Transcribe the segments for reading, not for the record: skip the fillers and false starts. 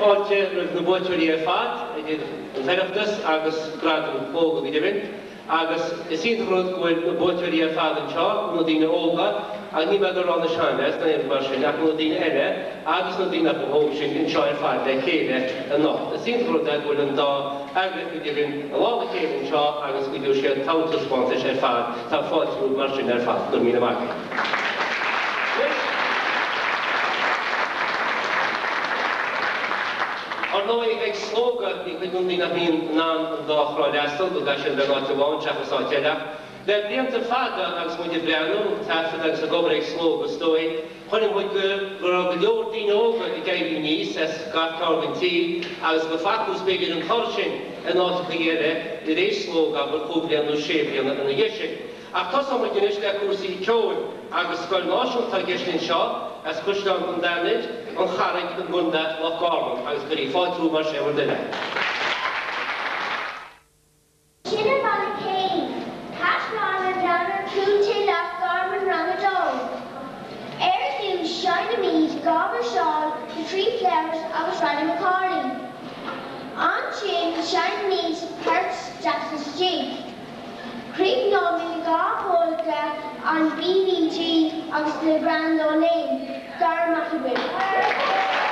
fáilte roimh na buaiteoirí ar fad, idir an tOireachtas agus Gradam Shlógadh go deimhin. Agus is iontach an rud go bhfuil na buaiteoirí ar fad anseo, na daoine óga, agus níl mé ag rá na seanleaids ná aon rud mar sin, ach na daoine eile agus na daoine nach ba hóg sin anseo ar fad le chéile anocht. Is iontach an rud é go bhfuil an dá eagraíocht go deimhin i lámh a chéile anseo agus go dtabharfaidh siad togha-taispeántais ar fad. Tá fáilte romhaibh mar sin ar fad. Go raibh míle maith agaibh. Anois, ar ndóigh, ag Slógadh, bíonn cuid de na daoine nach mbíonn in ann an dá thrá a fhreastal, go gcaithfidh siad a bheith in áit amháin seachas áit eile. Ach le blianta fada agus muid ag breathnú, ag taifead agus ag obair ag Slógadh, is dóigh, chonaic muid go raibh go leor daoine óga ag éirí aníos as gach cearn den tír agus go facthas b'fhéidir an toradh sin in áiteachaí eile tar éis Slógadh, abair, cúig bliana nó sé bliana ina dhiaidh sin. Ach tosóidh muid anois le cúrsaí ceoil agus scoil náisiúnta atá i gceist anseo as Caisleán an Dainid, An Charraig i gContae Loch Garman agus cuirí fáilte rompu mar sin bhur dtoil é. Sin an Baile Céin, Caisleán an Dainid, Contae Loch Garman Rang 2. Ar dtús seinnimid Gámáirseáil The Tree Flowers agus Riley McCauley. Ansin seinnimid port Jackson's Jig. Críochnóimid le 2 pholca an BBG agus The Grand Ole Lane. Go raibh maith agaibh.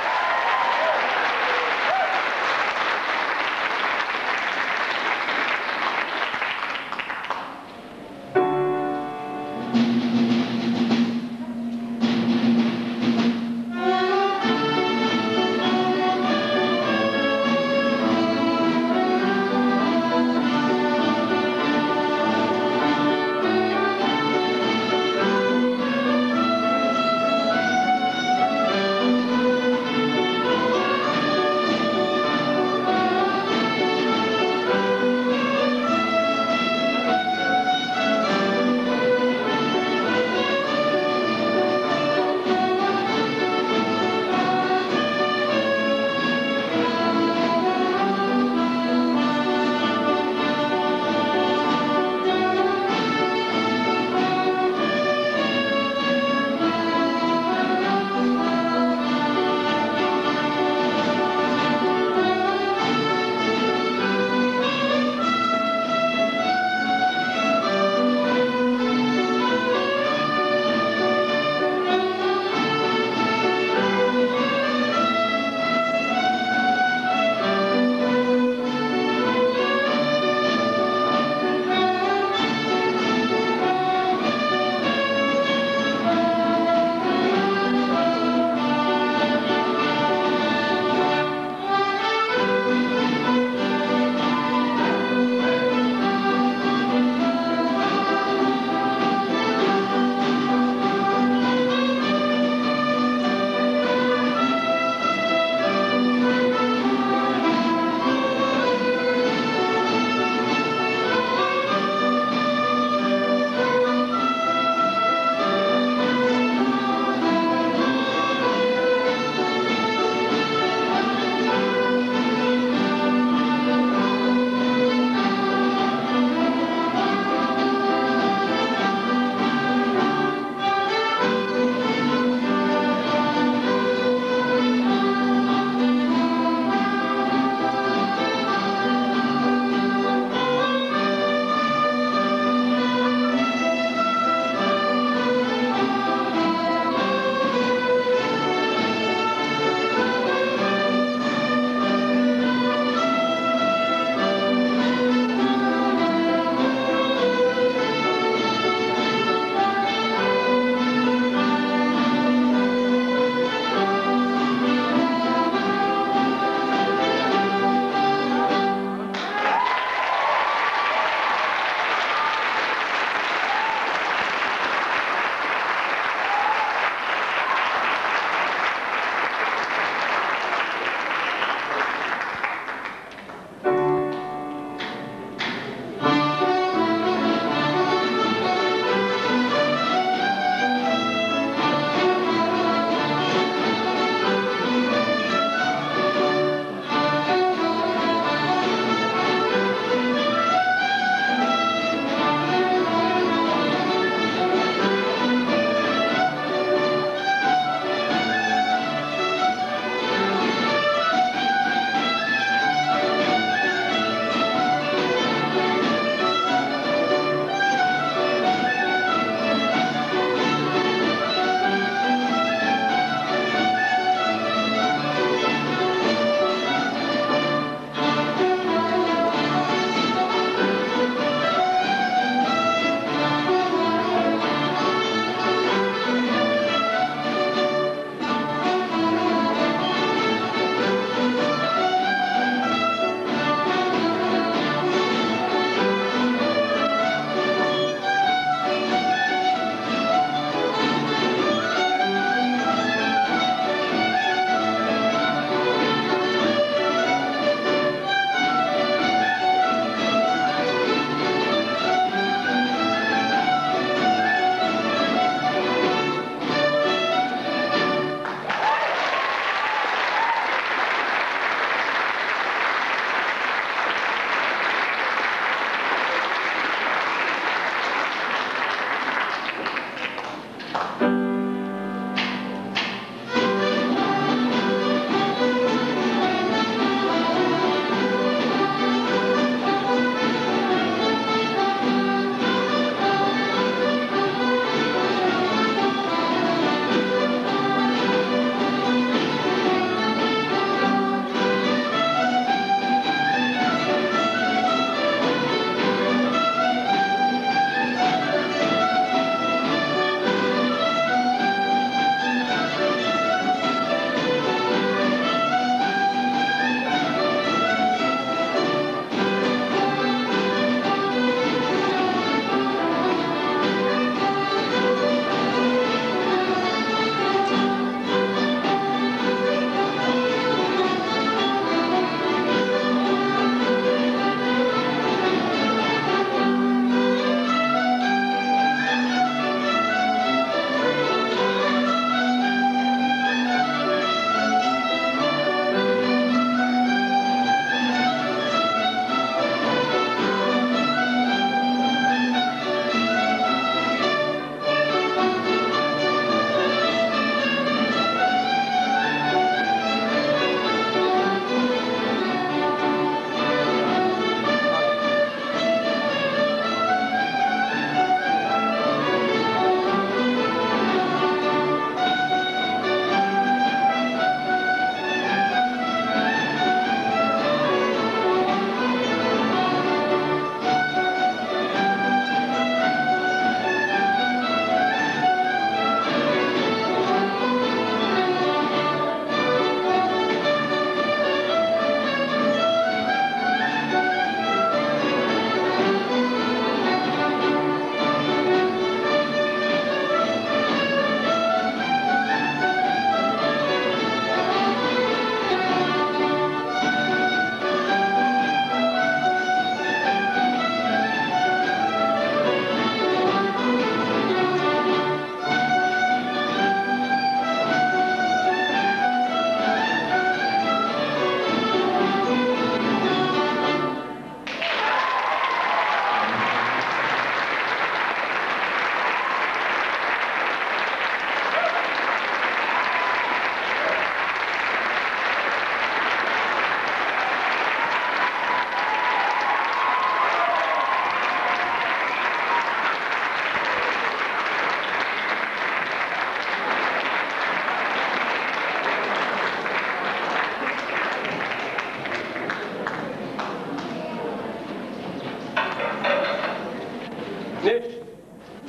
Anois,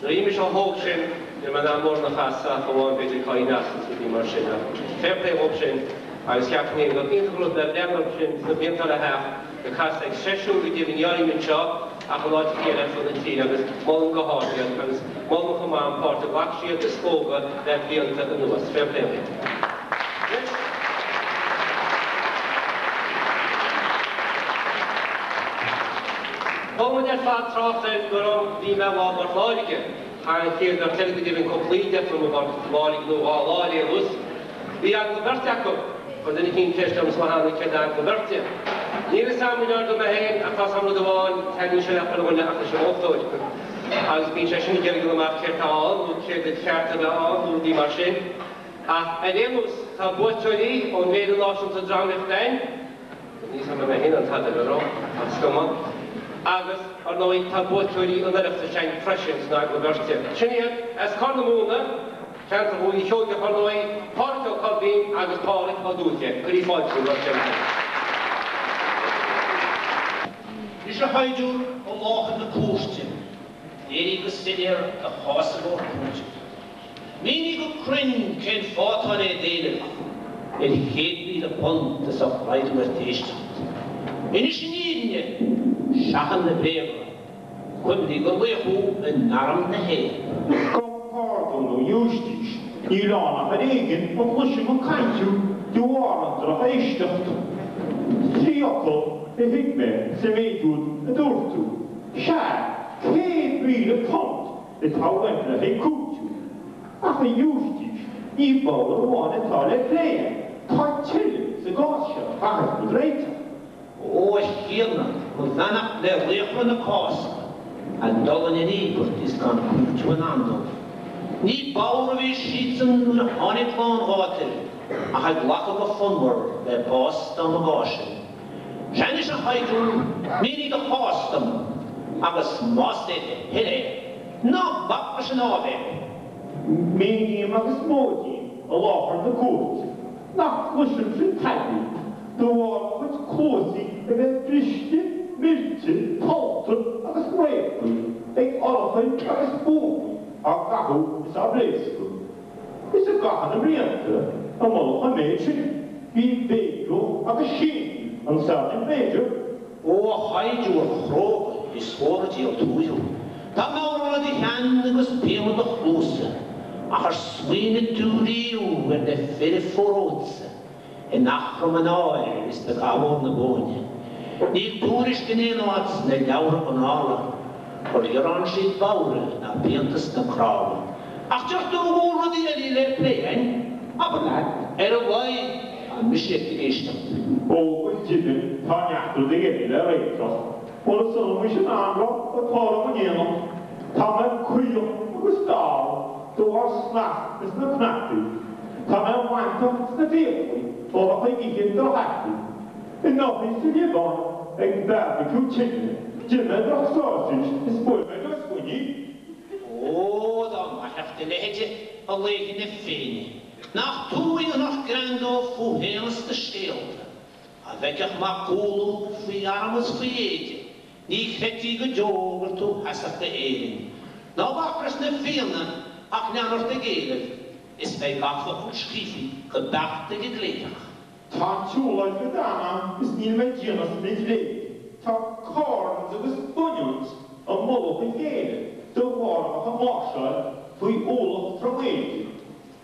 nuair a bhí mise chomh hóg sin, ní raibh mé in ann mórán a chasadh ach amháin b'fhéidir Cáilín Easa is rudaí mar sin, ach fair play dhóibh sin agus cheapfainn féin gur iontach an rud le breathnú orthu sin sna blianta le theacht ag casadh ag seisiúin go deimhin ní áirím anseo ach in áiteacha eile ar fud na tíre agus molaim go hard iad agus molaim chomh maith an páirt a ghlac siad i Slógadh le blianta anuas. Fair play dhaoibh. Anois. Chuala muid ar fad trácht air go raibh bhí mé lá i bPort Láirge. Chaith an chéad bheirt eile go deimhin cúpla oíche agam i bPort Láirge nó 2 lá ar aon nós. Bhí eagla beirte acu. Chuir duine eicínt ceist orm sa cheana céard é eagla beirte. Níl fhios a'm inár dom é féin ach tá's a'm rud amháin, taitníonn sé le chuile dhuine ach leis an mholtóir. Agus bíonn sé sin ag iarraidh dul amach céard tá ann nó céard ar cheart a bheith ann nó rudaí mar sin. Ach ar aon nós, tá buaiteoirí ón bhFéile Náisiúnta Drámaíochta againn, níl fhios a'm an mé féin an tada le rá, ach is cuma, agus, ar ndóigh, tá buaiteoirí an Oireachtais againn freisin san Eagla Beirte. Sin iad, as Corr na Móna, ceantar Dhúiche Sheoigeach, ar ndóigh, Pádhraic Ó Corbín agus Pádhraic Ó Dúiche. Cuirí fáilte roimh an bheirt eile. Anois a shaighdiúir i láthair na cúirte, léirigh go soiléir do chás i gcomhair cúitimh. Mínigh go cruinn cén fáth atá le d'éileamh ar £100,000 is á laghdú ar d'éisteacht. Inis an fhírinne, seachain na bréaga. Cuimhnigh gur laoch thú in arm na hÉireann. Gabh pardún, a Ghiúistís, níl ann ach ar éigin a chloisim ag caint thú de bharr an drochéisteacht. Trí fhocal a thuig mé sa méid úd a dúirt tú. Sea, £100,000! atá uaim le haghaidh cúiteamh. Ach a Ghiúistís, ní bodhar amháin atá le plé, tá tuilleadh sa gcás seo a chaithfidh muid réiteach. Ó, a Thiarna, mo bheannacht le laochra na Cásca, a d'fhulaing an íobairt is gan cúiteamh i ndán dóibh. Ní bodhar a bhí siadsan nuair a tháinig lá an ghátair, ach ag glacadh go fonnmhar le bás dá mba gá sin. Sea anois a shaighdiúir, mínigh do chás dom, agus más é do thoil é, ná bac leis an áibhéil. Míním agus móidím i láthair na cúirte nach gcloisimse taibí de bharr mo chuid cluasaí a bheith briste, millte, pollta agus réabtha ag urchair agus buamaí á gcaitheamh is á bpléascadh. Is i gcaitheamh na mblianta, i mullach an méid sin, bhí béiceadh agus séimhiú an Sergeant Major. Ó, a shaighdiúir chróga, is mór an díol tú thú. Tá meabhrán i do cheann agus pian i do chluasa, ach ar smaoinigh tú riamh ar na fir a fuair romhatsa in Eachroim an Áir is i gCath Mhór na Bóinne? Níl tuairisc in aon áit sna leabhra anála gur ghearán siad bodhaire ná pianta sna cnámha. Ach deir tú go bhfuil rudaí eile le plé againn? Abair leat, ar a laghad, tá mise ag éisteacht. Ó, go deimhin, tá neart rudaí eile le réiteach. Bhuel, is iomaí sin anró atá liom in éineacht. Tá mé caoch agus dall de bharr snas ins na cnaipí. Tá mé mantach sna fiaclaí ó bheith ag ithe droch-fhataí. Anuraidh sa Liobáin ag barbecue tine, d'ith mé droch-sausage is bhuail mé do scuainí. Ó, dá mairfeadh do leithide, a laoich na Féinne, nach tú a dhéanfadh greann dóibh fú fhéin is do scéalta. Dá bhfeicfeadh mac Uladh thú faoi arm is faoi éide, ní chreidfí go deo gur tú sheasfadh d'Éirinn. Ná bac leis na Fianna ach lean ort ag éileamh, is beidh gach focal scríofa go beacht ag an gcléireach. Tá an tsiúlóid go dona is níl mé ag déanamh sprid léi. Tá corns agus bunions i mullach a chéile de bharr a bheith ag máirseáil faoi ualach trom éadaigh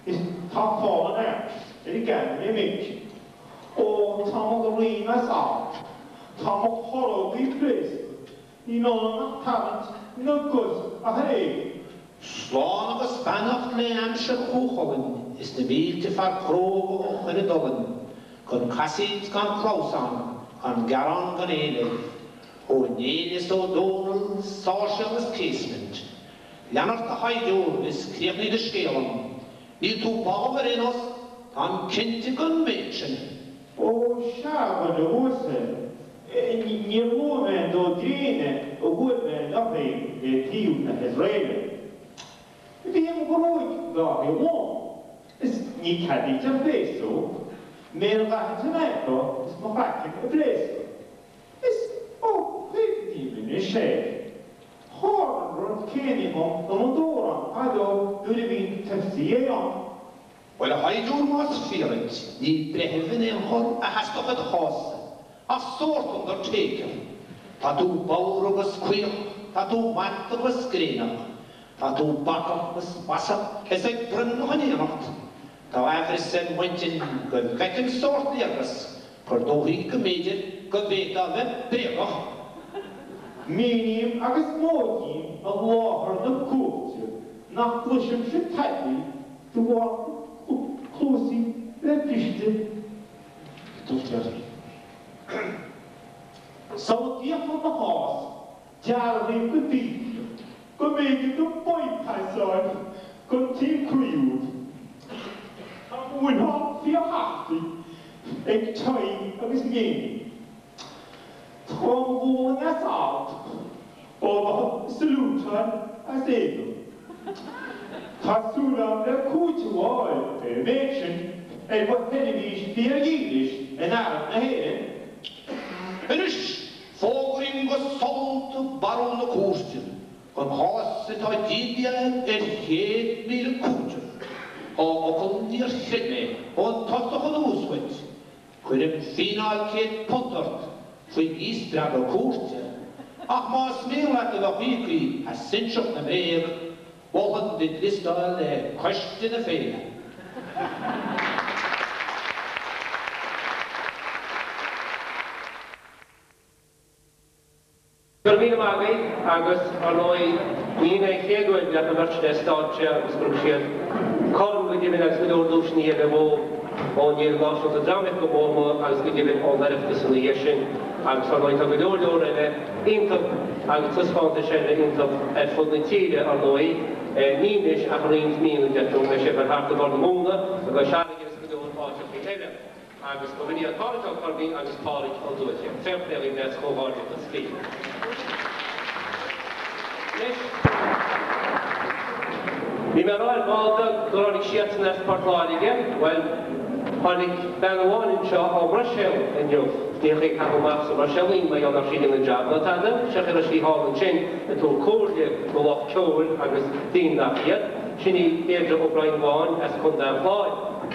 is tá fál an airt ar an gCabinet Major. Ó, tá mo dhroim as ord, tá mo chorrógaí pléasctha, níl ionam ach tarraingt na gcos ach ar éigean. Slán agus beannacht le aimsir Chú Chulainn is na mílte fear cróga ó Choire Dolainn gan casaoid gan clamhsán gan gearán gan éileamh, Ó Néill is Ó Dónaill, Sáirséal is Casement. Lean ort a shaighdiúir is críochnaigh do scéal dom. Níl tú balbh ar aon nós, táim cinnte den mhéid sin. Ó, sea, a dhuine uasail, níor luaigh mé an dó gréine a bhuail mé anuraidh le taobh na hIosraeile. Bhí an ghruaig gártha lom, is ní ceadaítear féasóg, méar dhaite in aice is mo chraiceann ag pléascadh. Is, ó, cuimhním anois air, tharla an rud. céanna dhom i mo dhobhrán fadó nuair a bhí'n tFCA ann. Bhuel, a shaighdiúir, más fíor duit, ní breitheamh in aon chor a theastódh i do chás-sa, ach sórt undertaker. Tá tú bodhar agus caoch, tá tú mata agus gréineach, tá tú bacach is basach is ag broimneach in éineacht. Tá aimhreas ar m'intinn go bhfeicim sórt léargas gur dóichí go mb'fhéidir go bhféadfá a bheith bréagach. Míním agus móidím i láthair na cúirte nach gcloisimse taidí de bharr cluasaí bheith briste. Sula bhféachfar mo chás, dearbhaím go fiosrach go mb'éigean dom bypassáil don taobh croí úd. Tá mo mhuineál fíorthachtach ag tie agus léine. Tá mo ghualainn as alt ó bheith salútáil as éadan. Tá súil agam le cúiteamh a fháil ar an méid sin ar mo sheirbhís fíordhílis in Arm na hÉireann. Anois, fógraím go sollúnta barúil na cúirte don chás atá díolta ar 100,000 cúiteamh. Dhá fhocal níor chreid mé ón tosach anuas dhuit. Cuirim fíneáil £100 ort faoi dhíspreagadh cúirte, ach más mian leat a bheith íoctha as inseacht na mbréag, mholfainn duit liostáil le Coiste na Féile. Go raibh míle maith agaibh agus, ar ndóigh, ní hin é an chéad uair go mbeadh an bheirt sin ar stáitse agus go raibh siad corn go deimhin agus go leor duaiseanna eile leo ón Fhéile Náisiúnta Drámaíochta go mór mór agus go deimhin ón Oireachtas ina dhiaidh sin agus ar ndóigh tá go leor leor eile iontach agus taispeántais eile iontach ar fud na tíre ar ndóigh ní anois ach i roinnt míonna deirtear beidh sé ag dul thart i gCorr na Móna, i gCois Fharraige agus go leor áiteachaí eile. Agus ba shin iad Pádraic Ó Corbín agus Pádraig Ó Dubhaltaigh. Fair play dhaoibh lads, comhghairdeachas daoibh. Anois, bhí mé ag rá ar ball beag gur tháinig siadsan as Port Láirge. Bhuel, tháinig bean amháin anseo ó mBruiséil inniu. Ní hé ag caitheamh amach sa mBruiséil í, mar gheall nach raibh sí ag déanamh jab ná tada. Sé chaoi a raibh sí thall ansin ag tabhairt comhairle do lucht ceoil agus daoine nach iad. Sin í Deirdre O'Brien Vaughan as Contae an Chláir.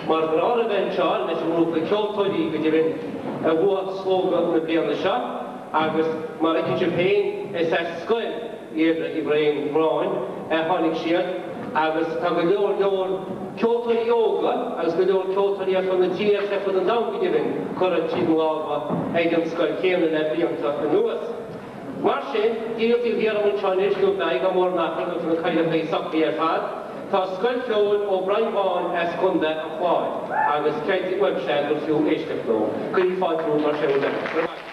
Mar gur orthu a bheith anseo leis an ngrúpa ceoltóirí go deimhin a bhuaigh Slógadh na bliana seo agus mar a fheiceann sibh féin is as scoil Dheirdre Uí Bhriain Bhráin a tháinig siad agus tá go leor leor ceoltóirí óga agus go leor ceoltóirí ar fud na tíre agus ar fud an domhain go deimhin curtha tríd na lámha ag an scoil chéanna le blianta anuas. Mar sin, díreach taobh thiar dhom anseo anois, nó beidh, gan mórán achair nuair atá na cathracha socraithe ar fad, tá Scoil Cheoil O'Brien Vaughan as Contae an Chláir, agus creidim uaimse gur fiú éisteacht leo. Cuirigí fáilte rompu mar sin, go raibh maith agat.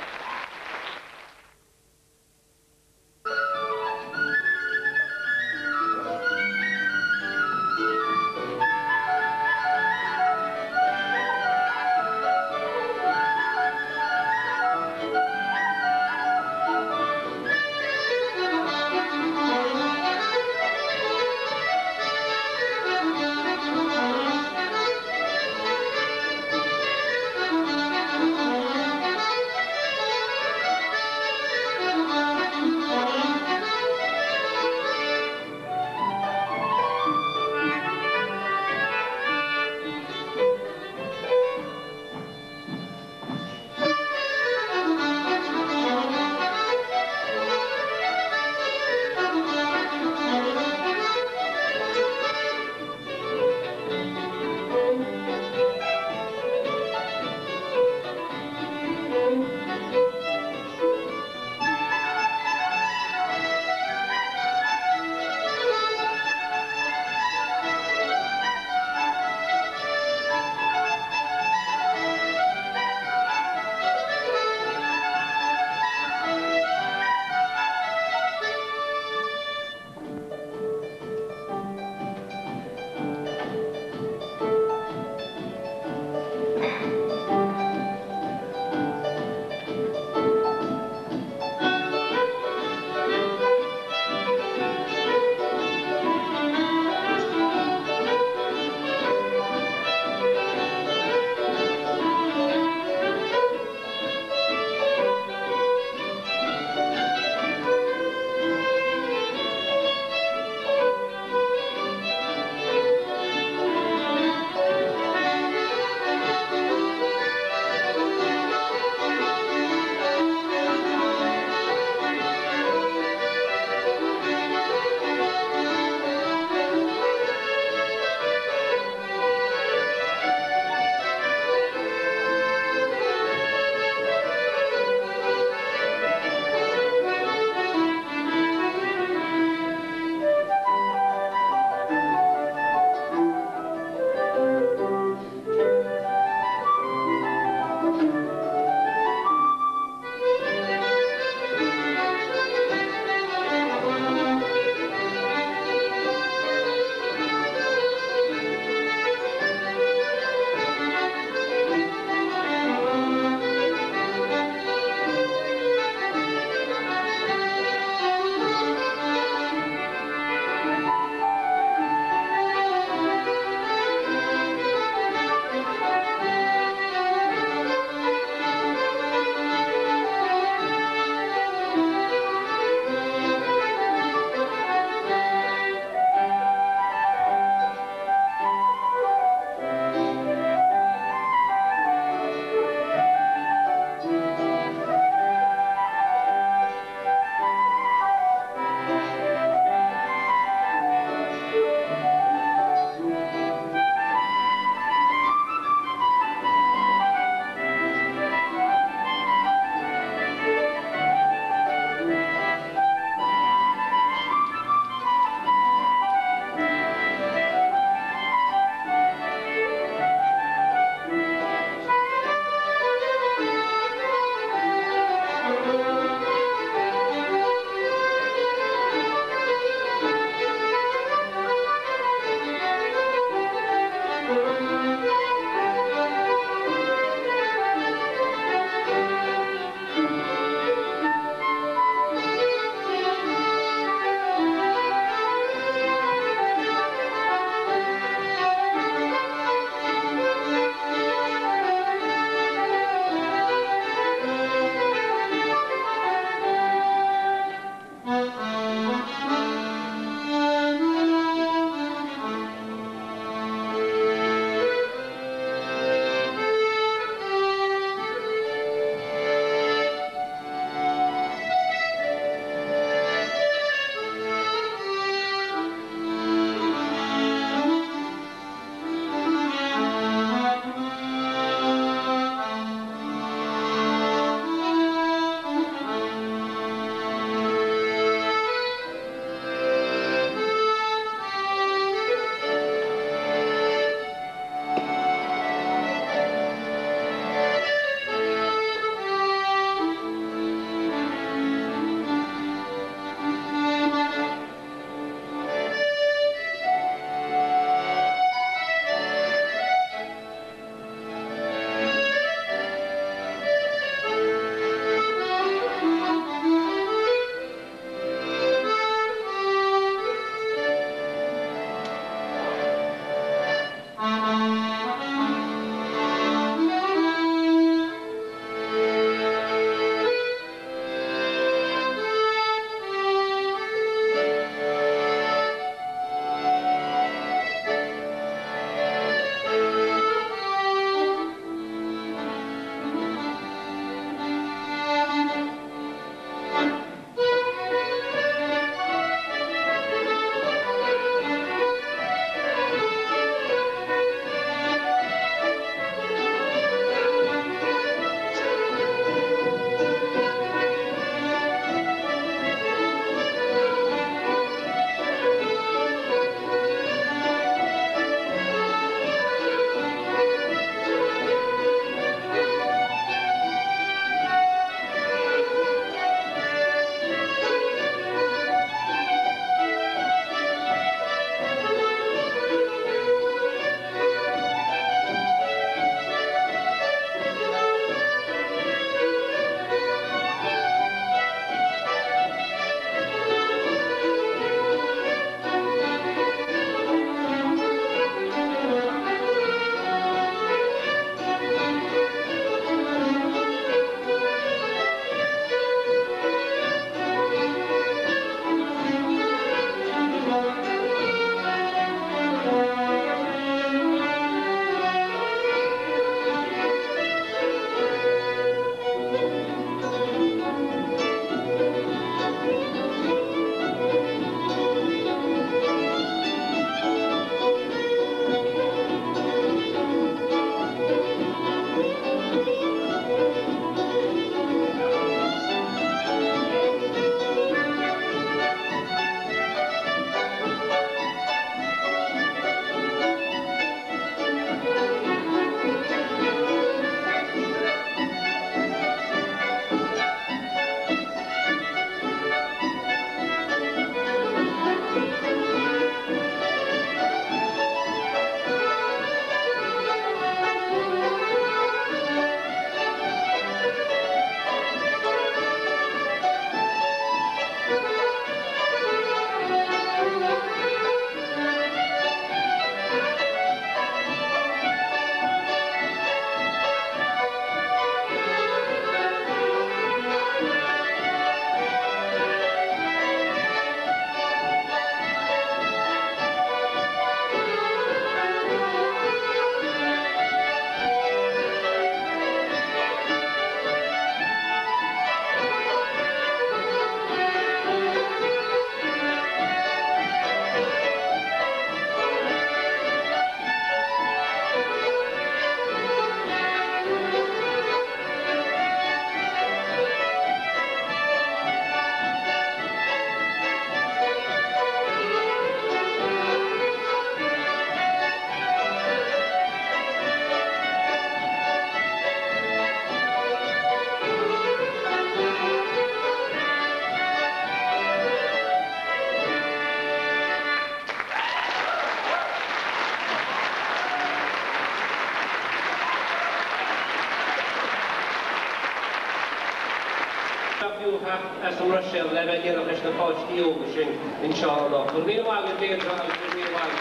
Sáirséal le bheith in éineacht leis na páistí óga sin anseo anocht. Go raibh míle maith agat Deirdre agus go raibh míle maith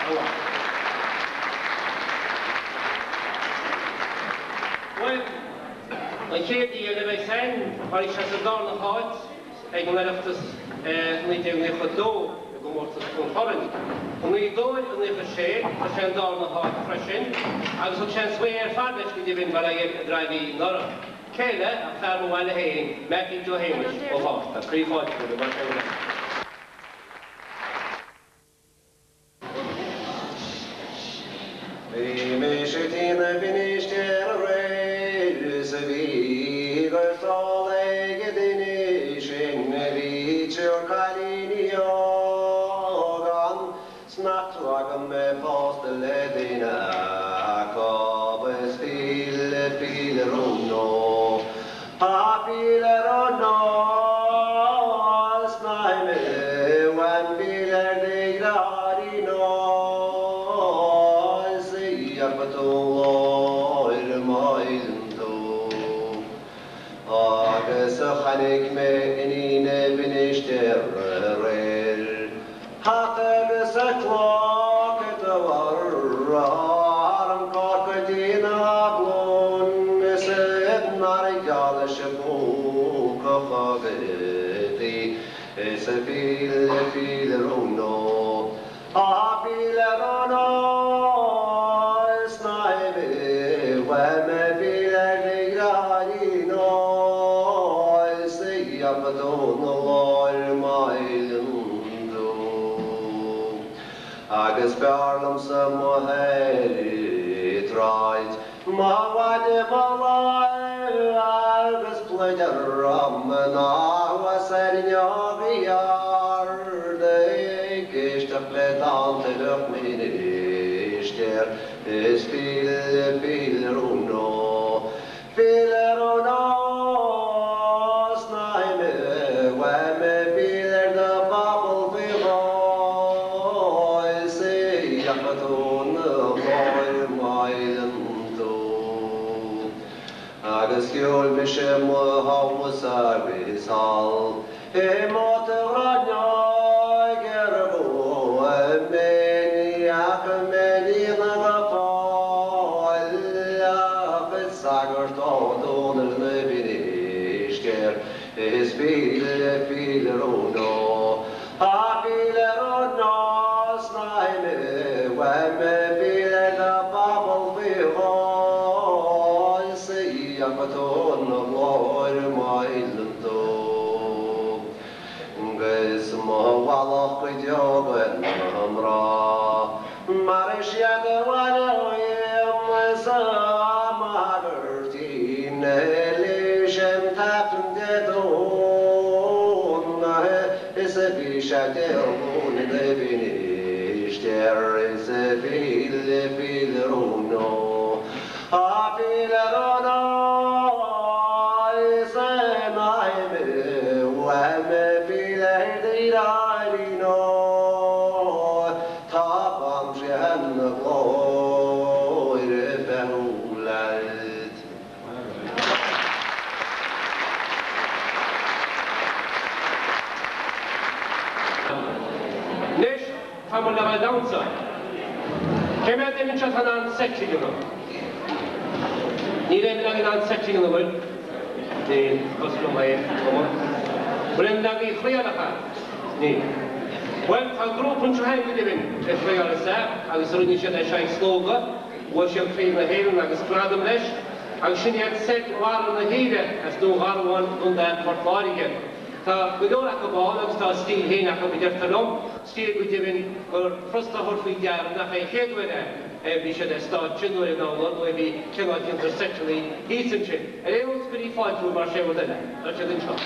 agat. Bhuel, an chéad duine eile a bheas ann, cháiligh sé sa darna háit ag an Oireachtas i 1992 i gcomórtas an Chorn. I nGaoth Dobhair i 96, fuair sé an darna háit freisin agus thug sé an svae ar fad leis go deimhin bail ó Dhia air i dTrá Lí anuraidh. Cé eile ach fear mo bhaile féin, Mattie Joe Shéamuis ó Fátharta. Croí fáilte roimhe, mar sin. Bhí mise tinn i bhFinistéir aréir is a bhí go sall ag an duine sin bhí triúr cailíní óg ann 's nach trua go mbeidh pósta le duine acu is fíle fíle rúnó Tá fíle rúnó 's ná himigh uaim fíle ar do dhreatháirín ó is íocfaidh tú láir m'fhilleann tú. Agus a chonaic mé iníon na Mhinistéar aréir Hata agus a cloch i do bharr an corca dtí na glún is nár gheall leis an bpúca chogaidh is a fíle fíle rún ó a fíle rún ó is ná himigh uaim a fíle ar do dhreatháirín ó is a gheobhaidh tú na láir má fhilleann tú. Agus b'fhearr liomsa mo thráid, mo mhaide mo láimh agus pluid orm ná thuas ar fhuinneogaí arda ag éisteacht le dánta bheadh ministéir is fíle fíle rún ó fíle rún ó 's ná himigh uaim fill ar do phobal faoi dhó is íocfaidh tú na glóir má fhilleann tú. Agus shiúil mise amuigh abhus agus thall i móta ghráinneog ar an bhfuaim mé ní fhaca mé níona go fóill ach is sagart ó Dónall na bhFinistéar is fíle fíle rún ó a fíle rún ó 's ná himigh uaim fill ar do phobal faoi dhó is íocfaidh tú na glóir má fhilleann tú. 'Gus mo mhallacht go deo do na mná mar is iad a bhaineann sa magairtín leis an t-Aifreann Dé Domhnaigh is a bhí sé Dé Luain i bhFinistéar is a fíle fíle rún ó a fíle rún ó is ná himigh uaim fill ar do dheartháirín ó tá bandraoi na glóire feithiúil leat. Anois, tá muid le dhul ag damhsa. Cé mhéad duine anseo atá in ann seit a dhéanamh? Níl aon duine againn in ann seit a dhéanamh, an bhfuil? Níl, cosúil liom féin, cuma. Bhfuil aon duine agaibh a thriail a chaith? Níl. Bhuel, tá grúpa anseo féin go deimhin a thriail is ea, agus a rinne siad é seo ag Slógadh. Bhuaigh siad Craobh na hÉireann agus gradam leis, agus sin iad Seit Bharra na hAoire as Dún Garbhán i gContae Phort Láirge. Tá go leor acu ann agus tá a stíl féin acu, a deirtear liom, stíl go deimhin gur furasta a thabhairt faoi deara nach é an chéad uair é. Bhí siad ar stáitse nuair in ann nuair a bhí cineál fiontar seiteanna thíos ansin. Ar aon nós, cuirí fáilte rompu mar sé rud eile. Tá siad anseo.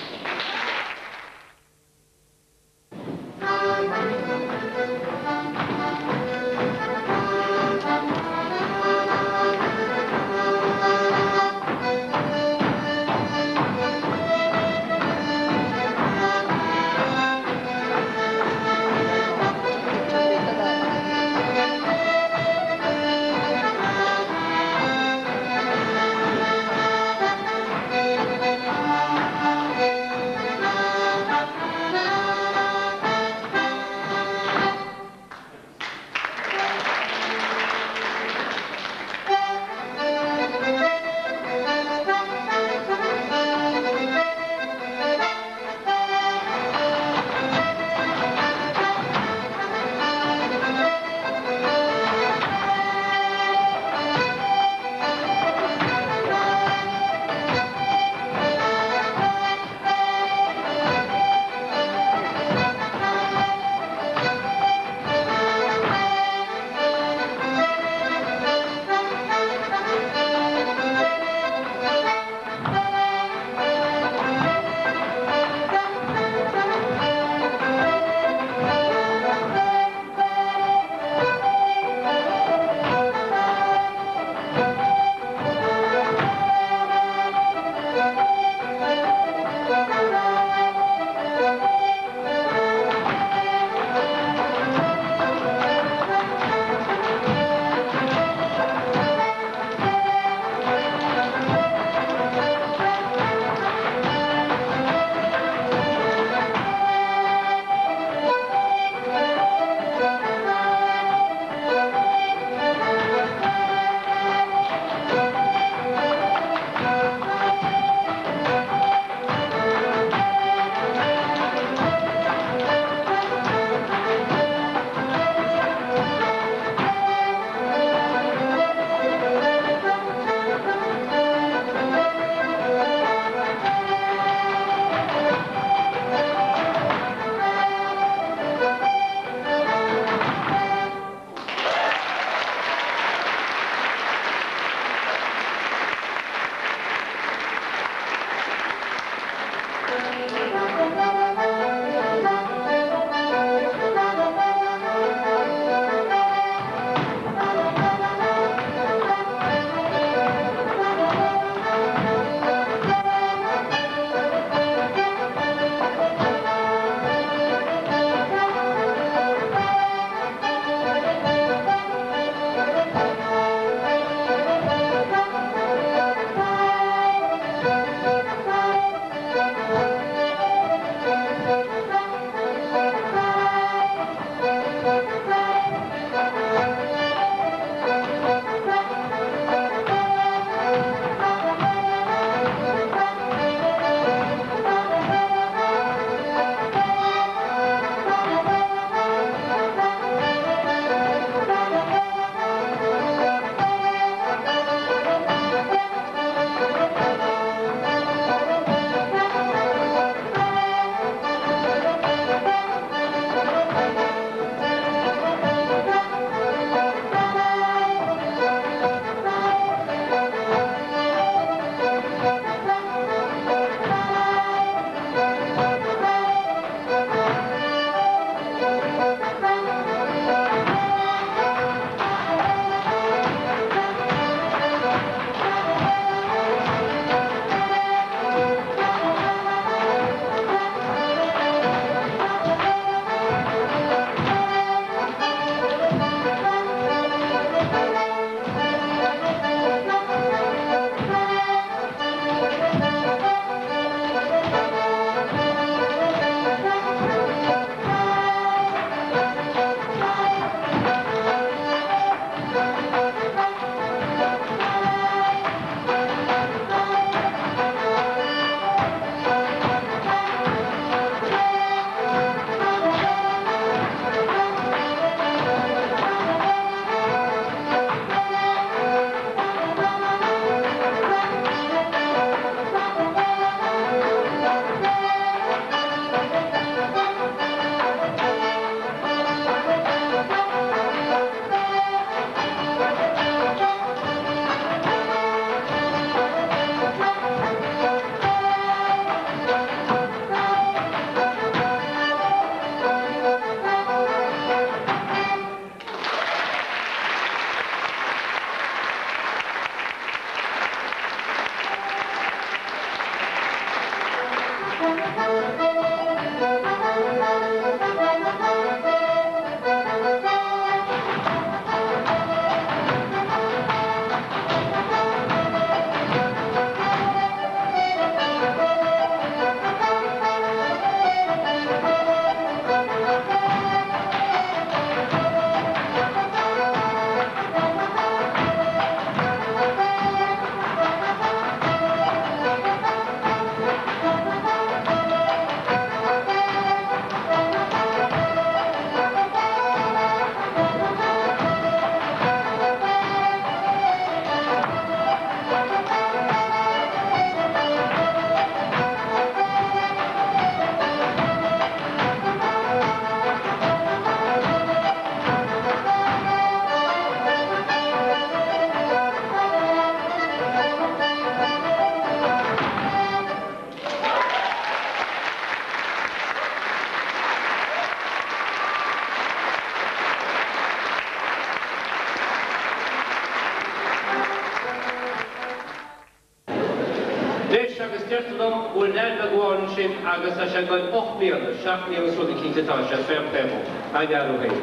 sin agus tá sé ag goil 8 mbliana, 7 mbliana is rud eicínt atá sé, fair play dhó. An-fhear é féin.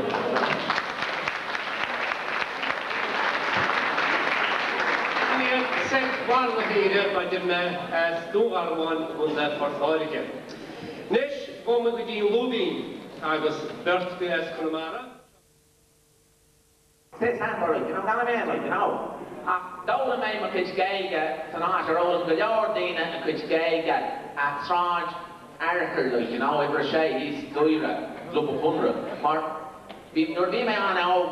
Sin iad seit bharr na haoire, mar a deir mé, as Dún Garbhán i gContae Phort Láirge. Anois, gabhfaidh muid go dtí an Lúibín agus beirt as Conamara. Says Hanbury, you know, gan mé, like, you know. Ach d'fhoghlaim mé mo chuid Gaeilge san áit ar fhoghlaim go leor daoine a gcuid Gaeilge, at Sráid Fhearchair, like, you know, uimhir 6 thíos Doire, Club an Chonradh. Mar bhí, nuair a bhí mé an-óg,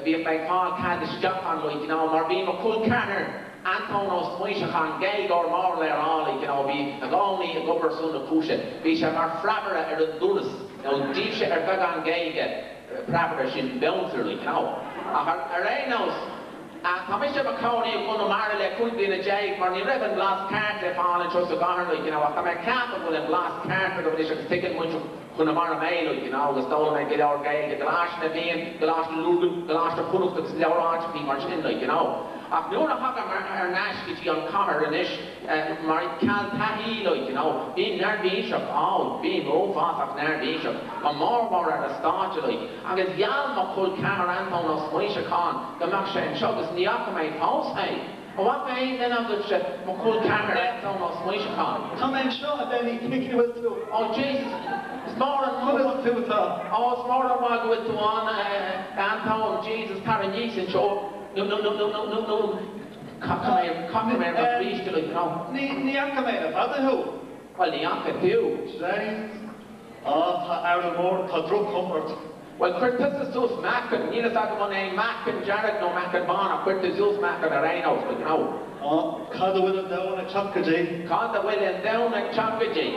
bhíodh mé ag fáil cead isteach ann, like, you know, mar bhí mo chol ceathar, Antóin Ó Smaoiseacháin, Gaeilgeoir mór le rá, like, you know, a bhí i gcónaí ag obair ar son na cúise. Bhí sé mar phreabaire ar an doras, nó díobhse ar bheagán Gaeilge. preabaire sin bouncer like you know. Ach ar aon nós, tá mise i mo chónaí i gConamara le 15 bliana mar ní raibh an blas ceart le fáil anseo sa gcathair like you know ach tá mé ag ceapadh go bhfuil an blas ceart agam anois agus tuigeann muintir Chonamara mé like you know agus d'fhoghlaim mé go leor Gaeilge i gColáiste na bhFiann, Coláiste Lurgan, Coláiste Chonnacht agus go leor áiteachaí mar sin like you know. Ach nuair a thagaim ar n-ais go dtí an chathair anois, Mar ceal taithí, like, you know, bím neirbhíseach, á, bím uafásach neirbhíseach, go mór mór ar an stáitse, like. Agus gheall mo chol ceathar Antóin Ó Smaoiseacháin go mbeadh sé anseo agus ní fhaca mé fós é. An bhfaca aon duine agaibhse mo chol ceathar Antóin Ó Smaoiseacháin? Tá mé anseo, a Benny, cén chaoi a bhfuil tú? Ó, Jesus, is mór an. Conas tú tá? Ó, is mór an mhaith go bhfuil tú ann, a Antóin, Jesus, tar aníos anseo, nó, nó, nó, nó, nó, nó. Caithfidh mé ar mo bhríste like you know. Ní fhaca mé le fada thú. Bhuel ní fhaca tú. James, Á tá athrú mór, tá droch-chuma ort. Bhuel chuir tusa suas meacan, níl fhios agam an é meacan dearg nó meacan bán ach chuir tú suas meacan ar aon nós like you know. Á, cad a bhfuil an domhan ag teacht go dtí? Cad a bhfuil an domhan ag teacht go dtí?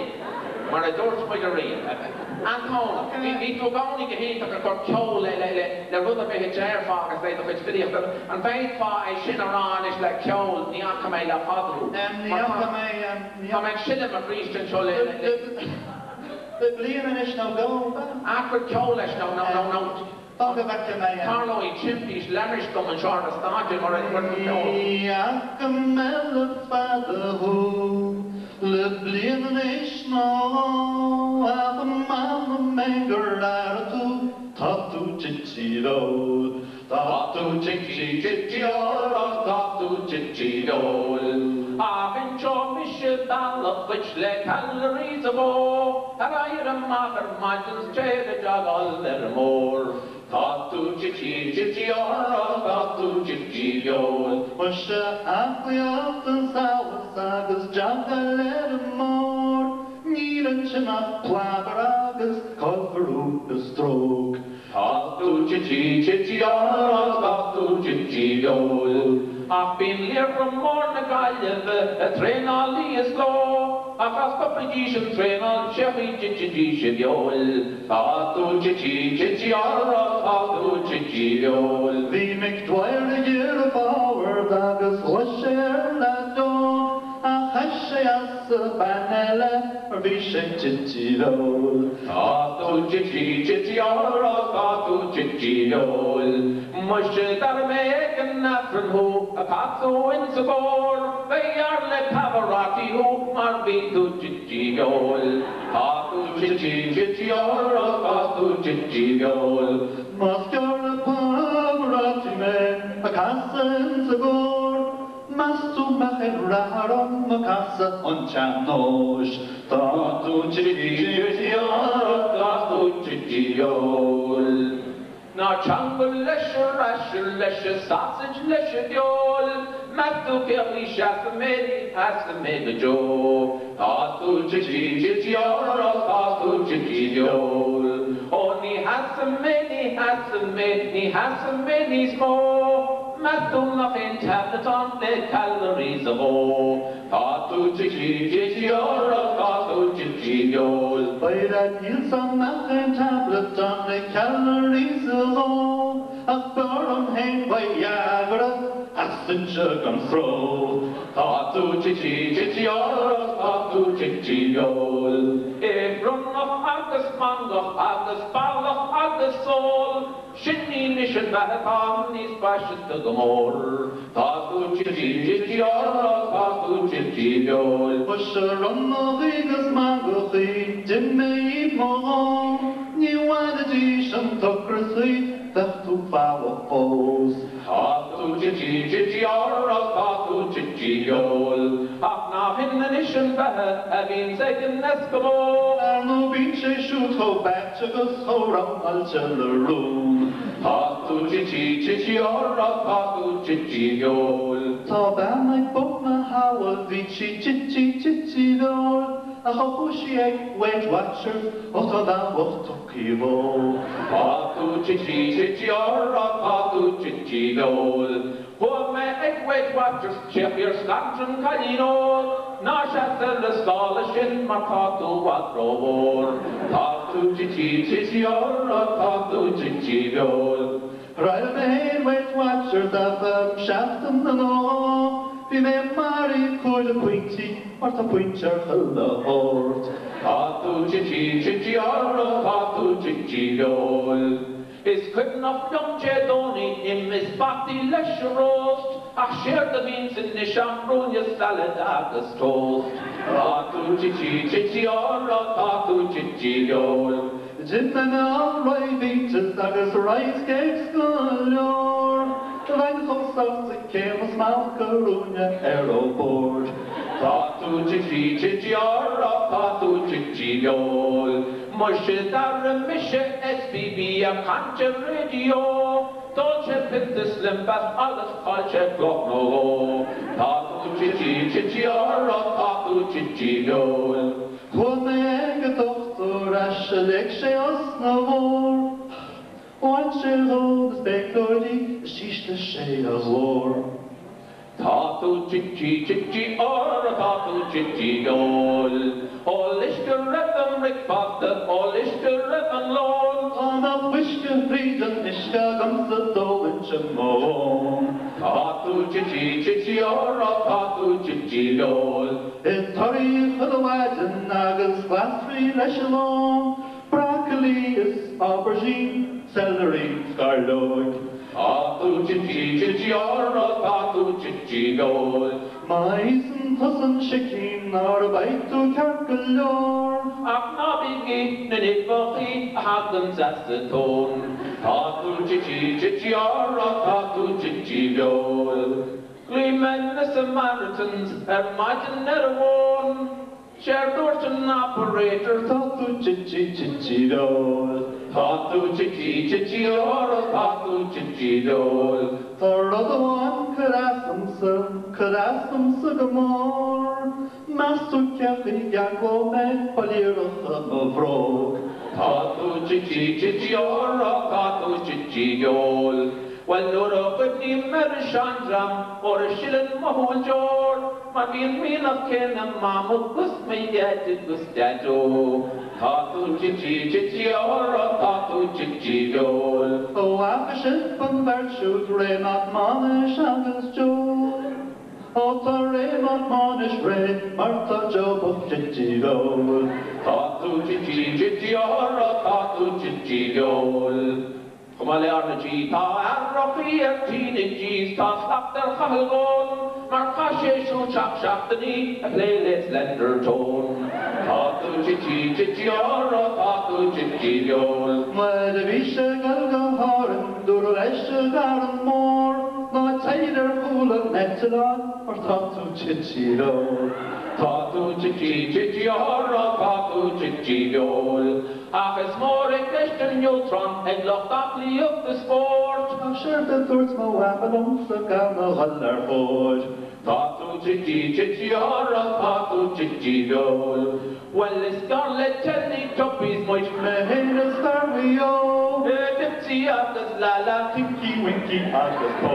Mar a dúirt muid ariamh. Antóin, bhí tú i gcónaí go hiontach ag cur ceol le le rud ar bith a déarfá agus le do chuid filíochta. An bhféadfá é sin a rá anois le ceol, ní fhaca mé le fada thú. Ní fhaca mé, ní. Tá mé ag sileadh mo bhríste anseo le le. Le bliain anois nó dhó, ab ea? Ah, cuir ceol leis nó nó nó nó. Fan go bhfeice mé. Tarlóidh timpist leithris dom anseo ar an stáitse mura gcuir tú ceol. Ní fhaca mé le fada thú, le bliain anois nó dhó, ach m'anam é gur athraigh tú, tá tú tite i bhfeoil, tá tú tite, tite ach tá tú tite i bhfeoil. Ach inseoidh mise bealach duit le calories a dhó. Ar éirí amach ar maidin 's téir ag jogáil ar an mbóthar. Tá tú tite, tite ach tá tú tite i bhfeoil. Muise aclaíocht an samhas agus jogáil ar an mbóthar, níl ansin ach plabhar agus caillfear na stróc. Tá tú tite, tite ach tá tú tite i bhfeoil. Ach bíonn laochra mór na Gaillimhe ag traenáil oíche 's ló, ach dá stopfaidís an traenáil sé chaoi dtitfidís i bhfeoil. Tá tú tite, tite ach tá tú tite i bhfeoil. Bhí Mick Dwyer ag iarraidh forward agus ghlaoigh sé ar leaid óg ach chaith sé as a bean eile mar bhí sé tite i bhfeoil. Tá tú tite, tite ach tá tú tite i bhfeoil. Muise d'airigh mé ag an Aifreann thú a casadh insa gcór, ba ghearr le Pavarotti thú mar bhí tú tite i bhfeoil. Tá tú tite, tite ach tá tú tite i bhfeoil. Más gearr le Pavarotti mé a casadh insa gcór, meas tú mbeadh aon rath orm a casadh an tsean-nóis? Tá tú tite, tite ach tá tú tite i bhfeoil. Ná teanga leis an raise leis an sausage leis an bhfeoil, meas tú cé chaoi seasfaidh mé, ní sheasfaidh mé go deo. Tá tú tite tite ach tá tú tite i bhfeoil. Ó ní sheasfaidh mé, ní sheasfaidh mé, ní sheasfaidh mé níos mó, meas tú nach aon tablet ann le calories a dhó. Tá tú tite tite ach tá tú tite i bhfeoil. Beidh leat níl 's a'm nach aon tablet ann le calories a dhó ach b'fhearr liom fhéin Viagra sheasfainnse gan stró. Tá tú tite tite ach tá tú tite i bhfeoil. Ith ronnach agus mangach agus ballach agus sól. Sin í anois an bheatha atá níos faiseanta go mór. Tá tú tite, tite ach tá tú tite. tití bheoil. Muise ronnachaí 'gus mangachaí, d'ith mé dhíobh mo dhán, ní bhainfidís an t-ocras dhíot, bheadh tú folamh fós. Tá tú tití tití orra, tá tú tití bheoil, ach nach shin anois an bheatha a bhíonns ag an Eskimo. Ar ndóigh bíonn sé siúd chomh beait agus chomh rongáilte le rún. Tá tú tití tití orra, tá tú tití bheoil. Tá bean ag bun na habha, bhí sí tití tití bheoil, ach ó chuaigh sí ag Weight Watchers, ó tá an bhean bhocht tugtha dhó. Tá tú tití tití orra, tá tú tití bheoil. Chuaigh mé ag Weight Watchers, féach ar scantrán cailín óg, ná seas ar an scála sin mar tá tú i bhfad rómhór. Tá tú tití tití orra, tá tú tití bheoil. Thriail mé féin Weight Watchers ar feadh seachtain nó dhó, bhí mé maraithe chuile pointí mar tá pointe ar chuile shórt. Tá tú tití tití orra, tá tú tití bheoil. Is cuimhneach liom Dé Domhnaigh im is fataí leis an roast, ach séard a bhíonns anois ach ruainne salad agus toast. Tá tú tití tití orra, tá tú tití bheoil. D'ith mé meall Ryvitas agus rice cakes go leor, bheinn chomh sásta céanna 's macarúine ar an bord. Tá tú tití tití orra, tá tú tití bheoil. Muise d'airigh mise SBB ag caint ar raidió, d'ól sé pionta Slim Fast agus chaill sé cloch nó dhó. Tá tú tití tití orra, tá tú tití bheoil. Chuaigh mé ag an dochtúir as a lig sé osna mhór, Bhain sé dhó na spéaclóirí is d'ísligh sé a ghlór. Tá tú tití tití orra, tá tú tití bheoil. Ól uisce roimh an mbricfeasta, ól uisce roimh an lón. Dá mbeadh uisce thríd an uisce agamsa d'ólfainnse mo dhóthain. Tá tú tití tití orra, tá tú tití bheoil. Ith torthaí chuile mhaidin agus glasraí leis an lón, broccoli is aubergine, celery, scairleoig. Tá tú tití tití orra, tá tú tití bheoil. Má íosann tusa an sicín ara beidh tú ceart go leor. Ach ná bí ag ithe na n-uibheachaí a thaganns as an tóin. Tá tú tití tití orra, tá tú tití bheoil. Ghlaoigh mé na Samaritans ar maidin ar an bhfón. Séard dúirt an operator. Tá tú tití tití bheoil. Tá tú tití tití orra, tá tú tití bheoil. Tá rud amháin cuir as domsa, cuir as domsa go mór, Meas tú cén chaoi gceanglóidh mé boilíreacha mo bhróg? Tá tú tití tití orra, tá tú tití bheoil. Bhuel nuair a chuimhním ar an seandream óra sileann mo shúil deor, mar bhí an mianach céanna ag Mam agus mo Dhaid agus Daideo. Tá tú tití tití orra, tá tú tití bheoil. Ó fhaca sibh an bheirt siúd, Ray Mac Mánais agus Joe? Ó tá Ray Mac Mánais réidh mar tá Joe bocht tití bheoil. Tá tú tití tití orra, tá tú tití bheoil. Chomh maith le R na G tá aithreachaí ar T na G 's tá slacht ar Chathal Goan mar chaith sé siúd seacht seachtainí ag plé le Slender Tone. Tá tú tití tití orra, tá tú tití bheoil. Nuair a bhí sé ag dul go hÁrainn dúradh leis i gCarn Mór ná téir ar chúl an eitleáin mar tá tú tití bheoil. Tá tú tití tití orra, tá tú tití bheoil. Ach is mór i gceist an neutron ag lucht aclaíochta spóirt. Ach séard a dúirt mo mhama liomsa gan a dhul ar thóir. Tá tú tití tití orra, tá tú tití bheoil. Bhuel is gearr le Teletubbies muid. Mé fhéin is fear Mhaigh Eo. Dipsy agus Laa-Laa. Tinky Winky agus Po.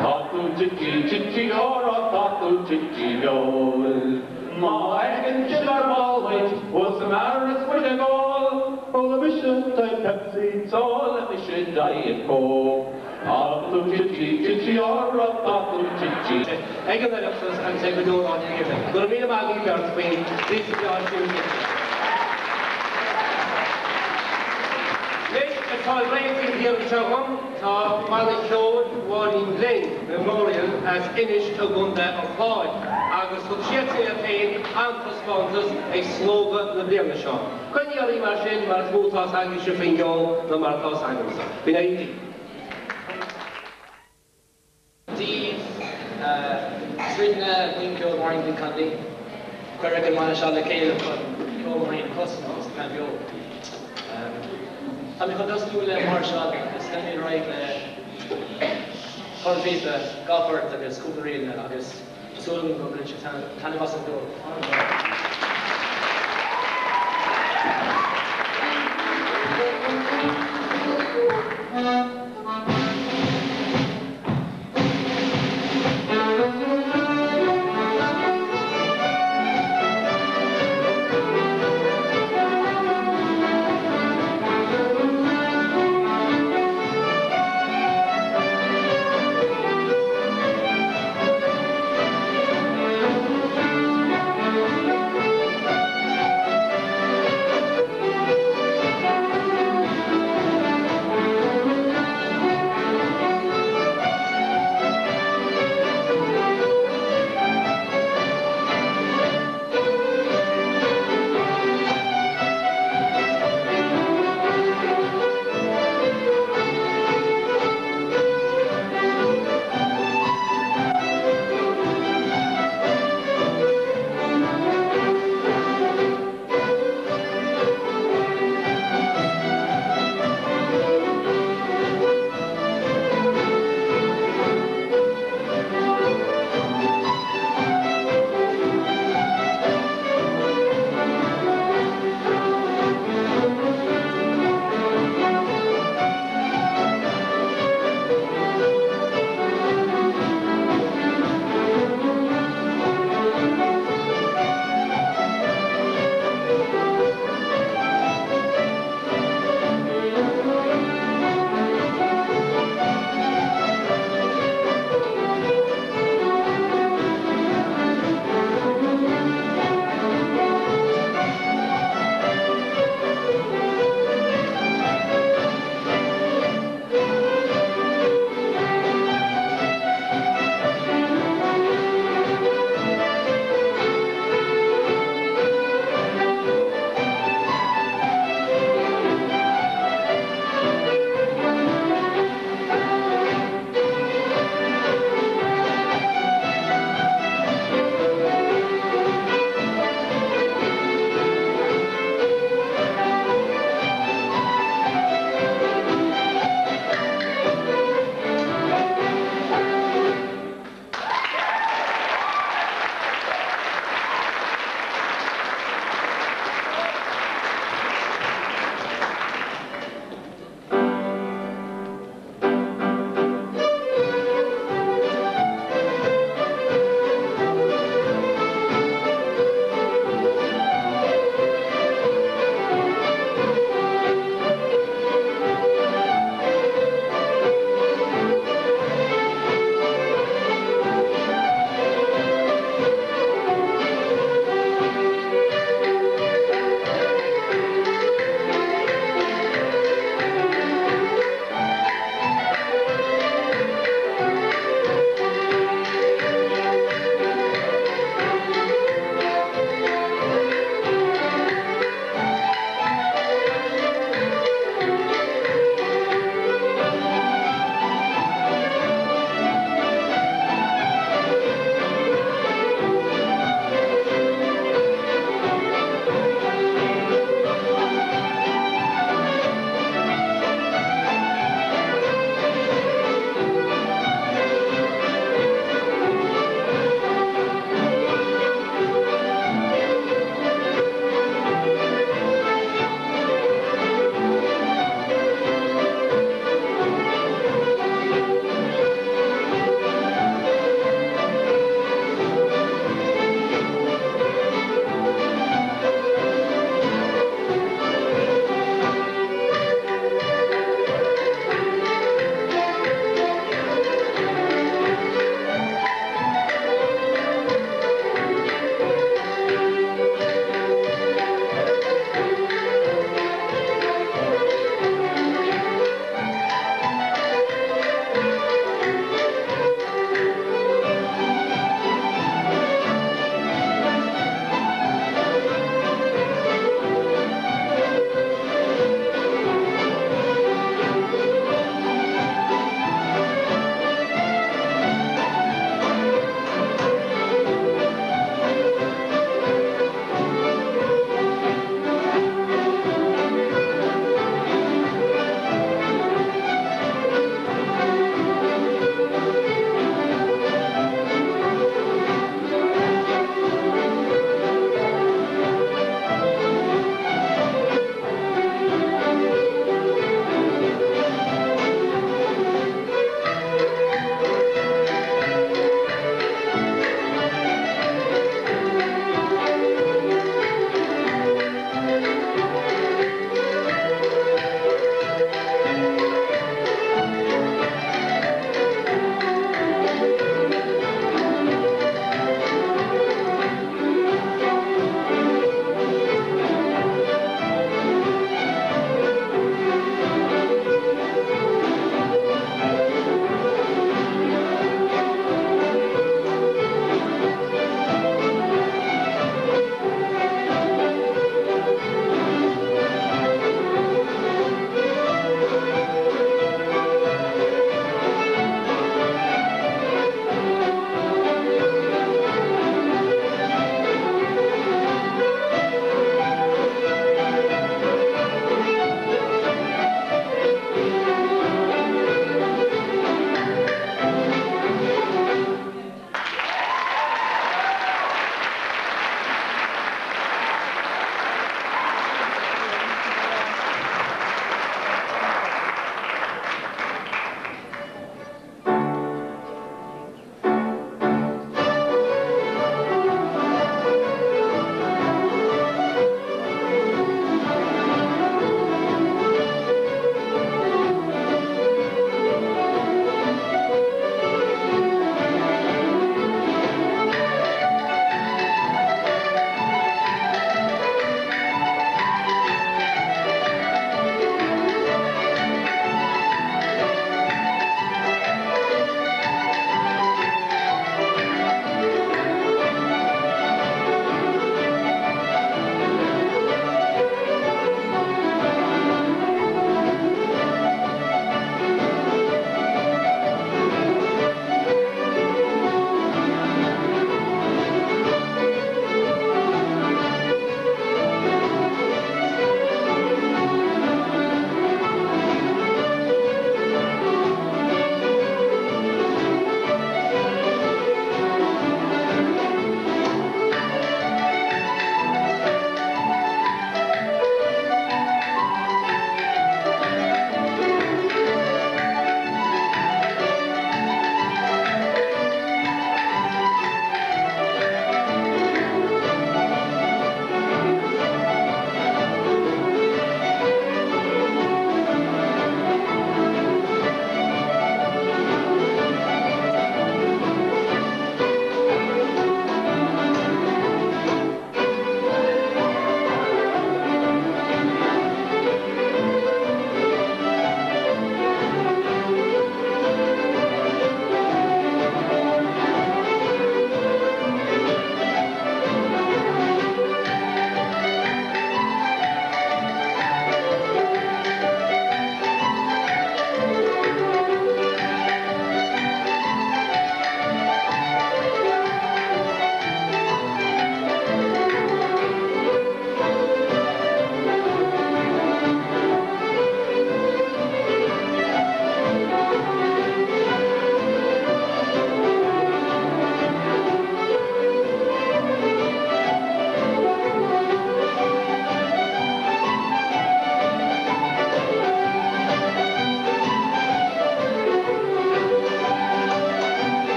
Tá tú tití tití orra, tá tú tití bheoil. Má fheiceann sibh ar ball muid, bhuel san fhear is muid ag ól. Ólfaidh mise Diet Pepsi. 's ólfaidh mise Diet Coke. Tá tú tití tití orra, tá tú tití. Ag an Oireachtas agus ag go leor áiteanna eile. Go raibh míle maith agaibh beirt faoin bpíosa breá siúil sin. Anois, a. ag fáil réidh taobh thiar anseo dhom, tá banna ceoil Mháirín Ghlinn Memorial as Inis i gContae an Chláir agus thug siadsan iad féin an-taispeántas ag Slógadh na bliana seo. Coinnigí oraibh mar sin mar is mó atá 's agaibhse faoin gceol ná mar atá 's agamsa. Go n-éirí libh. Dia daoibh, Is muidne Buíon Ceoil Máirín Glynn Connolly. Cuireadh an banna seo le chéile chun ceol Máirín a chosaint agus a choimeád beo. Táimid chun tosnú le máirseáil agus leanfaimid ar aghaidh le cornphíopa, dhá phort agus cúpla ríleanna agus tá súil agam go mbainfidh sibh taitneamh as an gceol.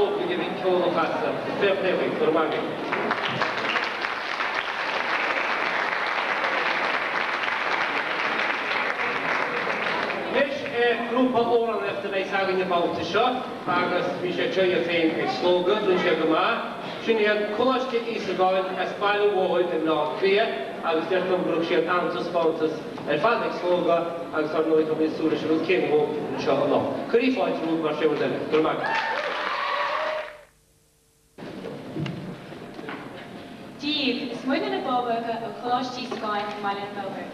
óglaigh a bhí ceol á chasadh. Fair play dhaoibh, go raibh maith agaibh. Anois, grúpa amhránaíochta a bheas againn an babhta seo agus bhí siad seo iad féin ag Slógadh, rinne siad go maith. Sin iad Coláiste Íosagáin as Baile Mhóir i mBleá Cliath agus deirtear liom gur thug siad an-taispeántas ar fad ag Slógadh agus ar ndóigh tá muid ag súil leis an rud céanna uathu anseo anocht. Cuirí fáilte rompu mar sin rud eile. Go raibh maith agat. Dia daoibh, is muidne na Bábóga ó Choláiste Íosagáin i mBaile an Bhóthair.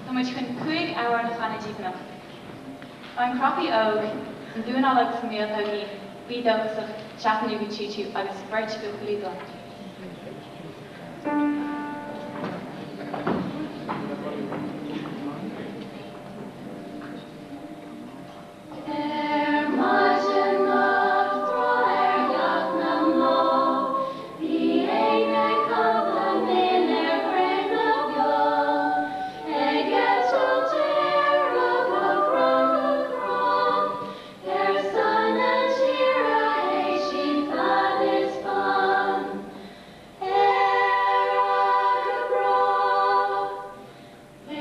Tá muid chun 5 amhrán a chanadh daoibh anocht. An Cropaí Óg, An Buanáil agus an Mhíoltóigín, Bí Dóchasach, Chattanooga Choo Choo agus Beirt Bhuachaillí Blonde. Ar maidin nach tráth ar theacht na mbláth, Bhí éan ag canadh binn ar chrainn na bhfeá, Ag eitilt aerach ó chrann go crann, Ar son na tíre théid siad fad is fann. Éire go brách.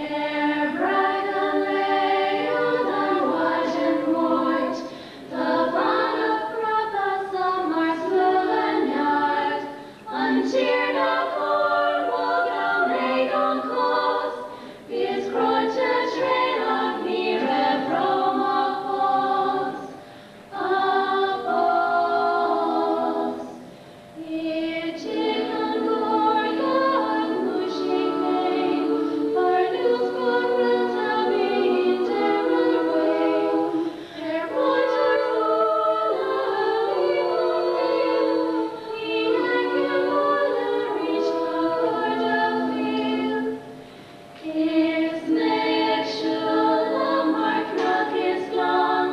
Ar bhreac an lae úd an mhaidin Mháirt, Do baineadh bratach mar slua neart, An tír nach cóir mhóg a mbeidh gan cás, Bhíos cráite tréan ach ní raibh romham ach bás, Ach bás. I dtigh an Gharda dhúisigh mé, Ar nós beag réalta bhí i ndeireadh ré. Ar mhaidir mhóna bhí mo léan, Ní fheicim baile arís mo chairde fial. Is mé ag siúl liom thar cnoc is gleann,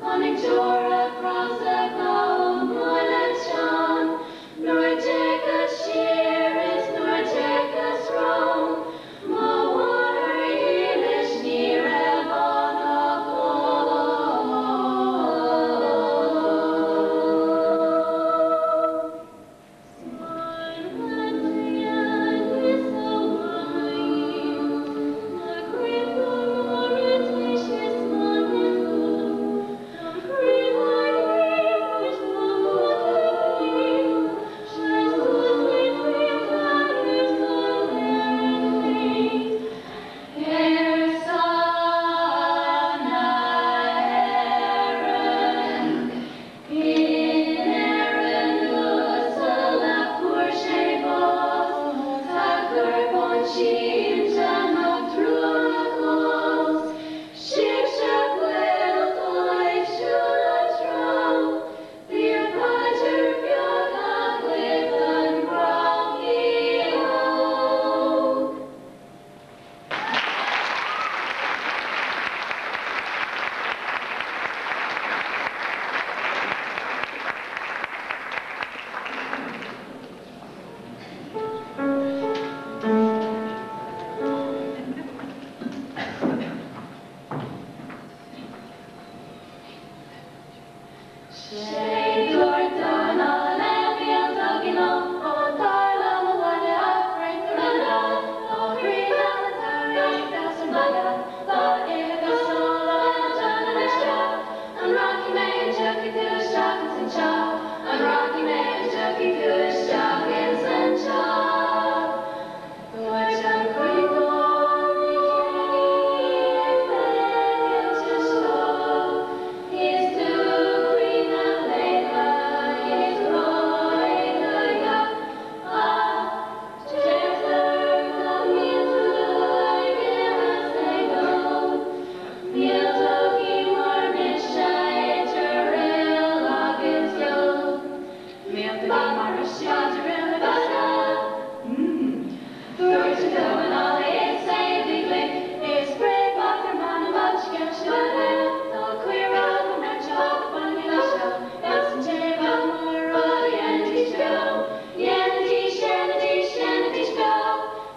Tháinig deora frásacha ó m'shúile teann, Nuair a d'fhéachas siar is nuair a d'fhéachas romham, Mo mháthair dhílis ní raibh ann ach oll. Ar son na hÉireann. In Éirinn uasal a fuair sé bás, A chorpán sínte nach trua a chás, Sibhse Gaeil atá ag siúl a treo, Bíodh paidir bheag agaibh don gCropaí Óg. Sé dúirt Dónall le míoltóigín ó ó tar liom abhaile a phrionsabal Ó chroí na tarraing as an mbaile ba ea go sála Dónall isteach An rachaidh mé an dtiocfaidh tú isteach ins an teach An rachaidh mé an dtiocfaidh tú isteach ins an teach Dúirt an cniotáil ní ag féachaint isteach Is tú croí na léithe is grá i do theach Ach deirtear go mbíonn tú ag ithe 's ag ól Míoltóigín mar mise idir réal agus gheol Míoltóigín mar mise idir réal agus gheol Dúirt an Dónall is é a bhí glic Is bréag ar m'anam an scéal seo Tá caora agam anseo go baineann leis seo Is an té ba mhór a dhéanaidís beo Dhéanaidís, dhéanaidís, dhéanaidís beo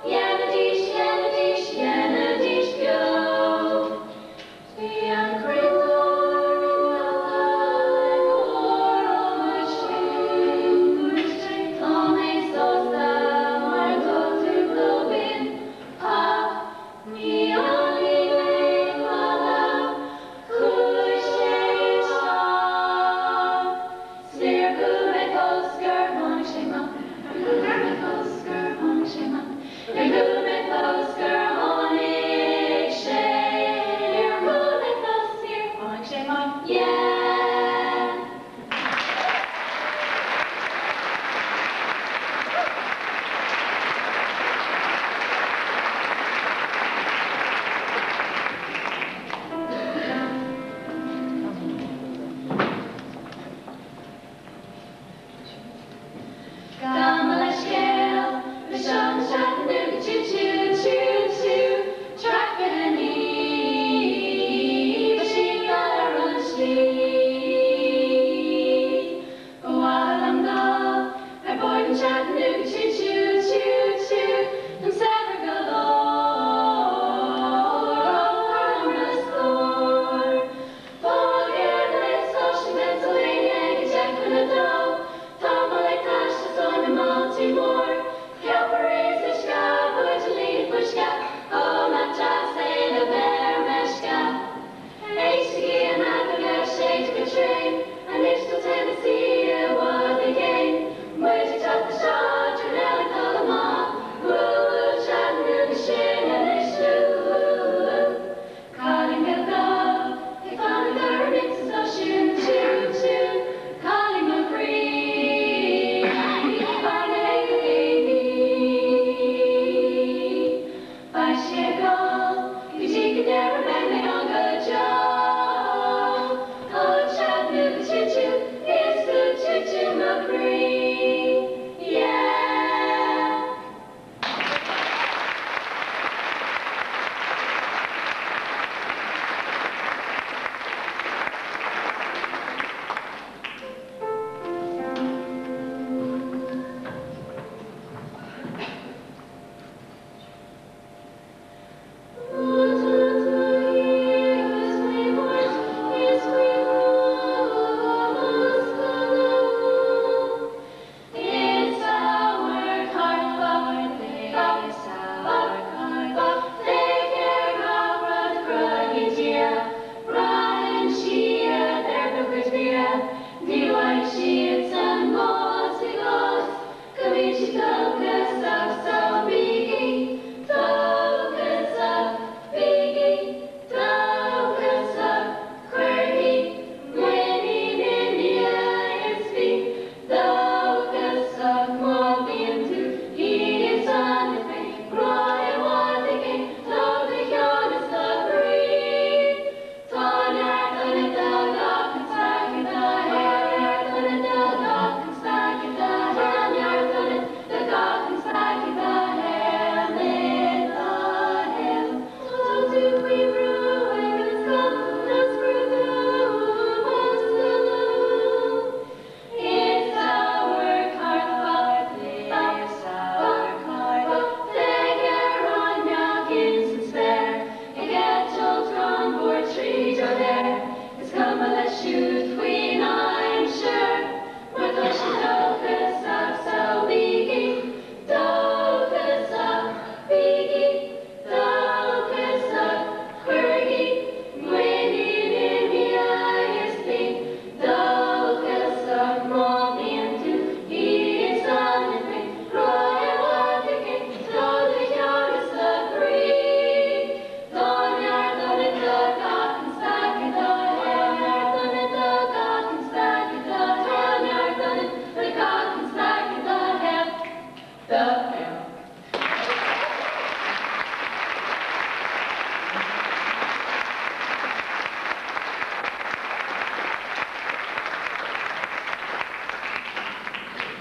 Dhéanaidís, dhéanaidís, dhéanaidís beo Bhí an cniotáil ag gáire le cóir ó mo sé.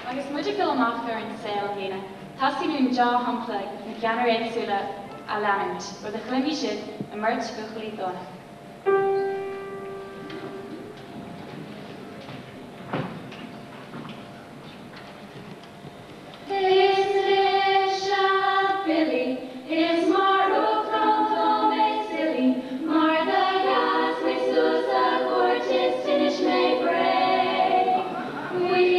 Agus muid ag dul amach ar an saol, a dhaoine, teastaíonn uainn dea-shampla na gceannairí éagsúla a leanúint, rud a chluinfidh sibh i mbeirt bhuachaillí dána. Is mise Billy, is mar uachtarán tá mé silly, mar do sheas mé suas sa chúirt is d'inis mé bréag. Bhí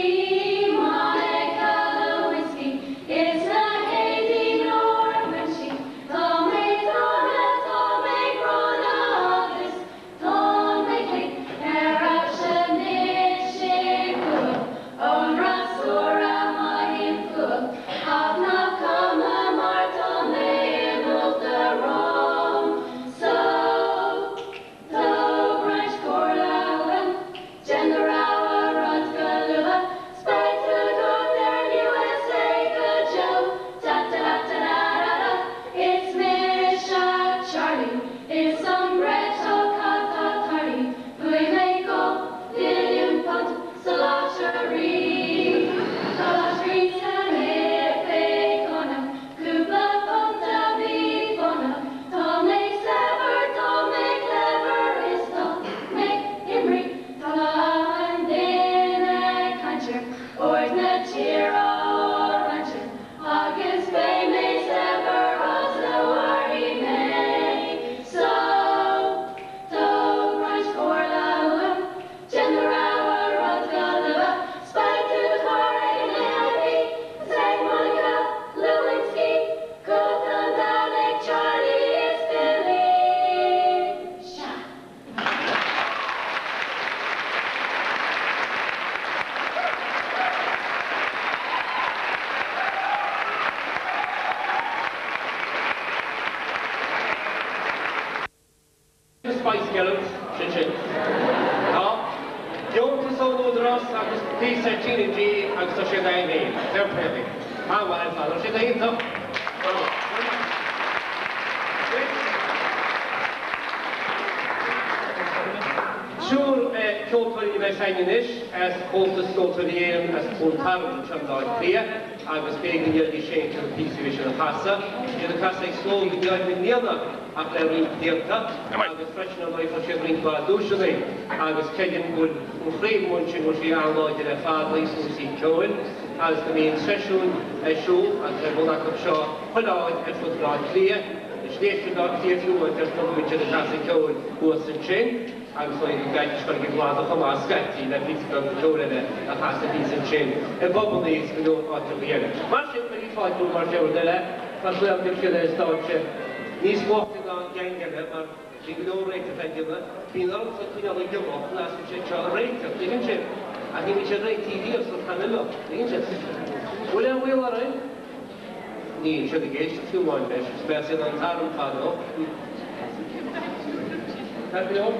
Monica Lewinsky is na héadaí nár bhain sí, tá mé dána, tá mé gránna agus tá mé glic ar ais anois i gcumhacht ón fhreasúra maím fuacht ach nach cuma mar tá mé im uachtarán so tóg roinnt comhairle uaim déan do rogha rud go luath 's beidh tú agat ar an USA go deo da da da da da da da is mise Charlie is an gcreidfeá cad tá tarlaithe bhuaigh mé £2 mhilliún sa lottery. Tá lottery san oifig chánach, cúpla punt a bhí fánach. Tá mé saibhir, tá mé clever is tá mé i mbrí. Tá achan duine ag caint ar aird na tíre á roinnt air agus beidh mé saibhir is a mhairfidh mé. So, tóg roinnt comhairle uaim, déan do rogha rud go luath, 's beidh tú i do charr ag an VIP is ag Monica Lewinsky, Cumhacht an domhain ag Charlie is Billy. Sea. The Spice Girls, sin sin. Tá deontas ón Údarás agus píosa ar TnaG agus tá siad againn féin. Fair play daoibh. An-mhaith ar fad. Tá siad iontach. Triúr ceoltóirí a bheas againn anois as Comhaltas Ceoltóirí Éireann as Cluain Tarbh anseo i mBaile Átha Cliath agus b'fhéidir go ndéarfaidh Shane céard píosa a bhí siad a chasadh. Bhí siad ag casadh ag Slógadh i mbliana ach le roinnt blianta agus freisin ar ndóigh fuair siad roinnt mhaith duaiseanna agus creidim go bhfuil an chraobh amuigh ansin go bhfuil sí an-láidir ar fad i gcúrsaí ceoil agus go mbíonn seisiúin ar siúl agus ar bun acu seo chuile áit ar fud Bhaile Átha Cliath, i ndeisceart Bhaile Átha Cliath fiú amháin deirtear go mbíonn siad ag casadh ceoil thuas ansin agus go bhféadfaidís dul ag an gCladach chomh maith scaití le píosa beag ceoil eile a chasadh thíos ansin i bpubanna agus go leor áiteacha eile. Mar sin, cuirigí fáilte rompu mar sé rud eile. Tá súil agam go mbeidh siad ar an stáitse níos luaithe ná an geaing eile mar bhí go leor réiteach le déanamh. Bíonn ormsa coinneáil ag imeacht nó bíonn siad seo ag réiteach, tuigeann sibh? Ach ní bhíonn siad réitithe riamh so fan imeacht, tuigeann sibh? Bhfuil aon bhaol orainn? Níl siad ag éisteacht fiú amháin leis, is mé as an t-arm fadó. Ceart go leor?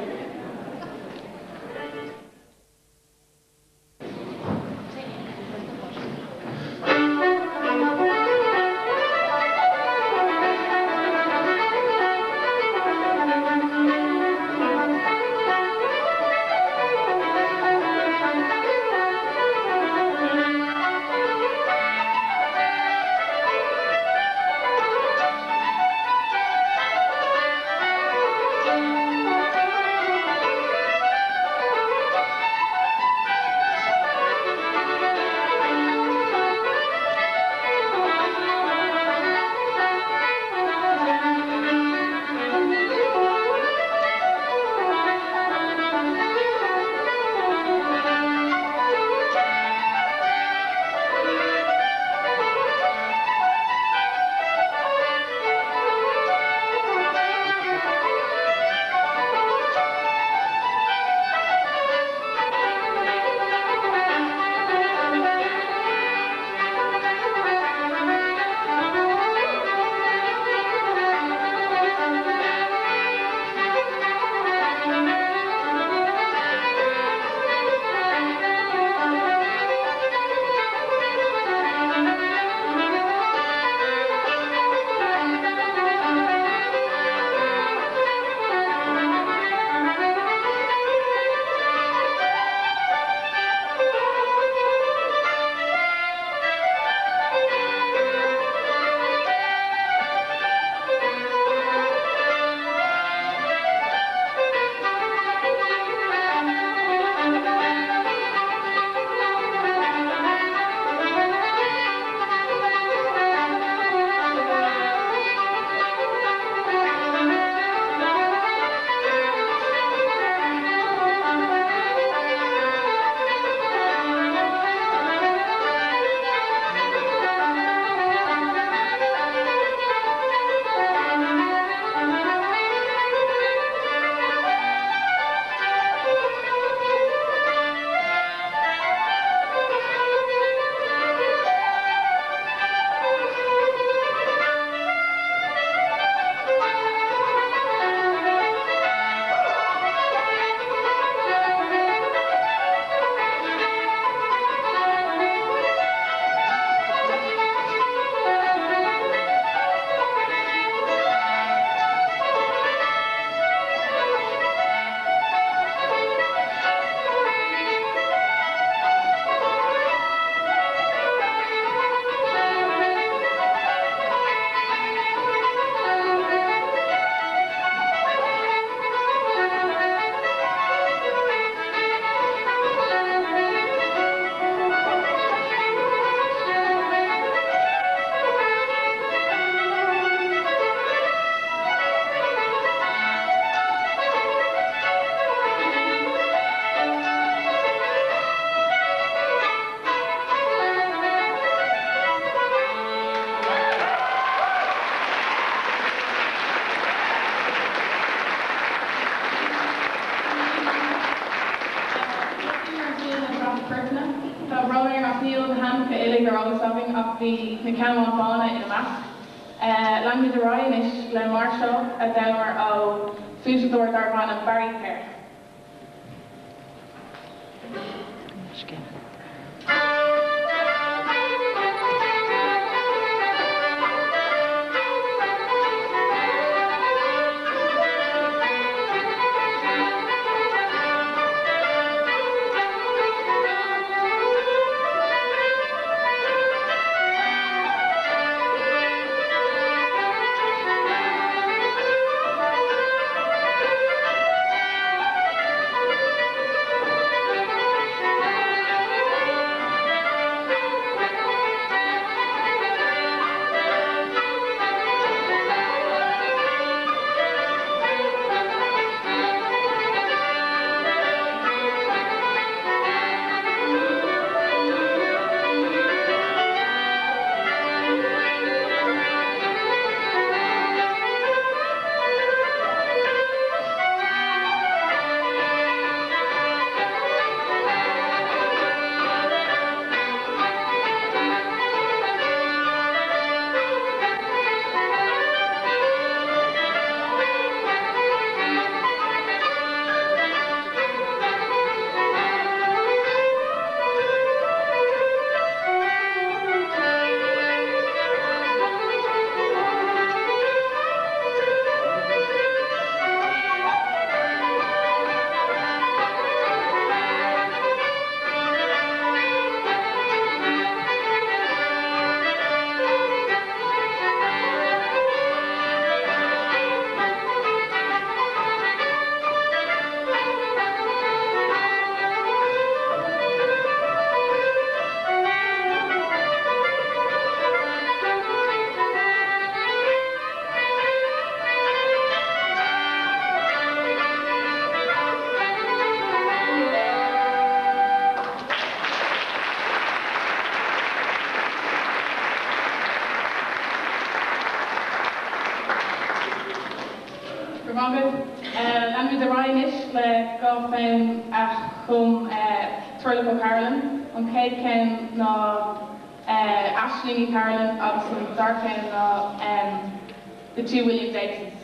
hainmneacha uilig ar eolas againn ach bhí na Ceannbháin Bána ina measc. Leanfaimid ar aghaidh anois le máirseáil a d'fhoghlaimíomar ó fliúiteadóir darbh ainm Barry Kerr. Go raibh maith agat. Leanfaimid ar aghaidh anois le dá fonn a chum Turlough O'Carolan. An chéad cheann ná Aisling Uí Charolan agus an dara ceann ná The Two William Davises.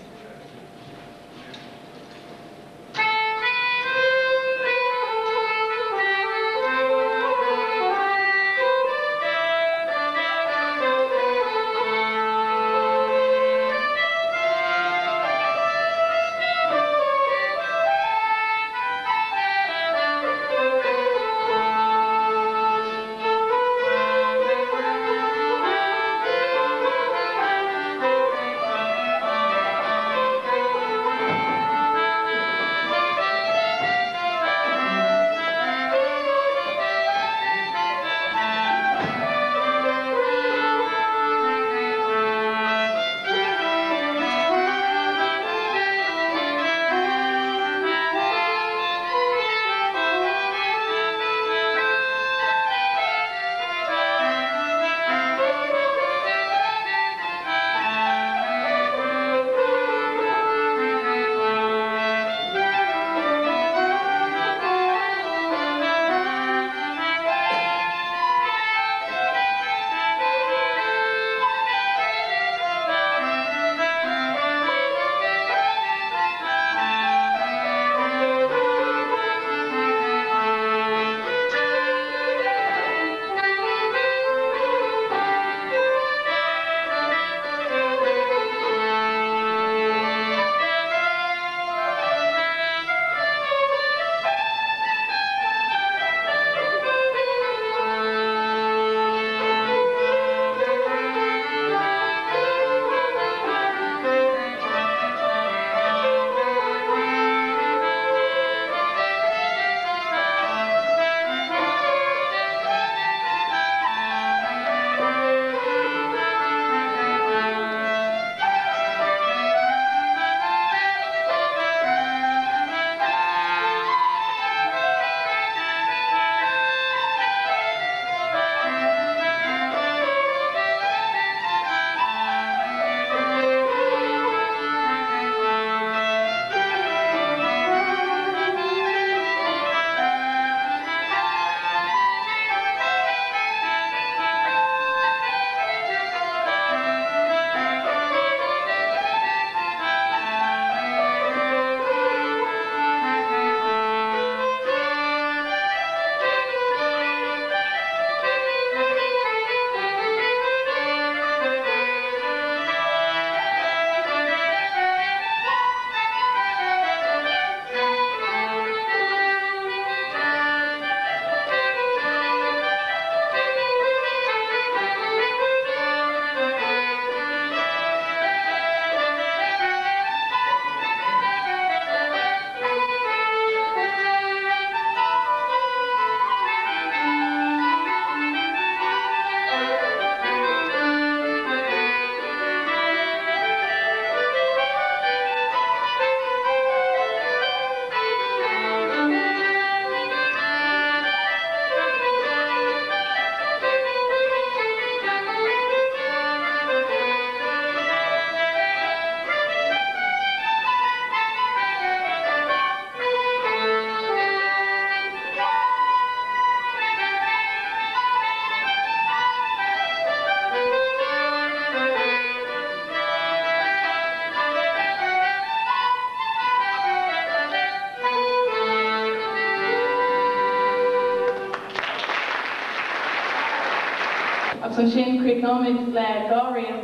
Agus ansin críochnóimid le dá ríl,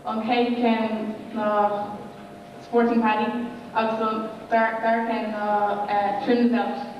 an chéad cheann ná Sporting Paddy agus an dara ceann ná Trim the Velvet.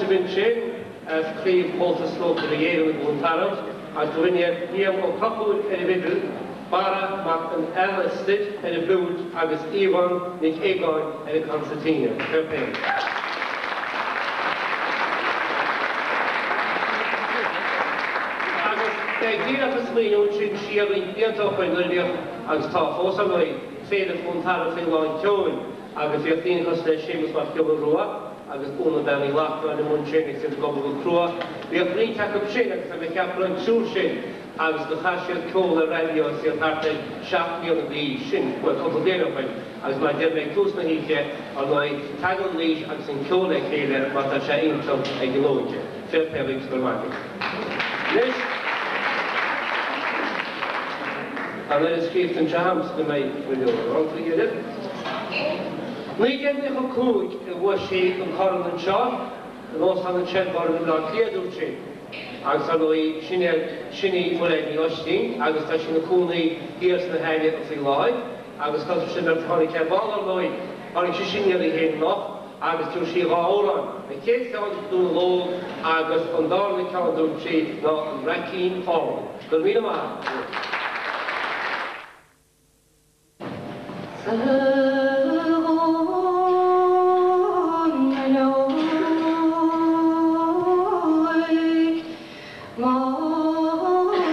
sibh ansin as Craobh Chomhaltas Slócairí Éireann i gCluain Tarbh agus ba shin iad Liam Ó Conchúir ar an bhfidil, Barra Mac an Alastair ar an bhfliúit agus Aoibheann Nic Aogáin ar an concertina. Fair play. Agus beidh díreach ag smaoineamh ansin siar roinnt blianta ó shoin nuair a bhíodh, agus tá fós ar ndóigh, Féile Chluain Tarbh faoi lán tseoil agus bhíodh daoine cosúil le Séamus Mac Giolla Rua agus Úna Bean Uí Lachnáin amuigh ansin agus iad ag obair go crua. Bhíodh roinnt acu sin agus tá mé ag ceapadh go raibh an triúr sin agus do chas siad ceol ar raidió agus iad thart ar 7 mbliana d'aois, sin, bhuel, cúpla bliain ó shoin. Agus mar a deir mé ag tús na hoíche, ar ndóigh, tagann an aois agus an ceol le chéile mar tá sé iontach ag an óige. Fair play daoibh go raibh maith agaibh. Anois, tá an oiread scríofa anseo a'msa go mbeidh go leor orthu eile. 1995 a bhuaigh sí an corn anseo in Óstán an Shelbourne i mBleá Cliath, dúirt sí. Agus ar ndóigh, sin é, sin í Mairéad Ní Oistín agus tá sí ina cónaí thiar sna hAille faoi láthair agus cosúil sin mar tháinig ar ball ar ndóigh, tháinig sise aniar í féin anocht agus dúirt sí dhá amhrán, an chéad cheann Dún na nÓg agus an darna ceann dúirt sí ná An Raicín Álainn. Go raibh míle maith agat. Sa Dhún Óig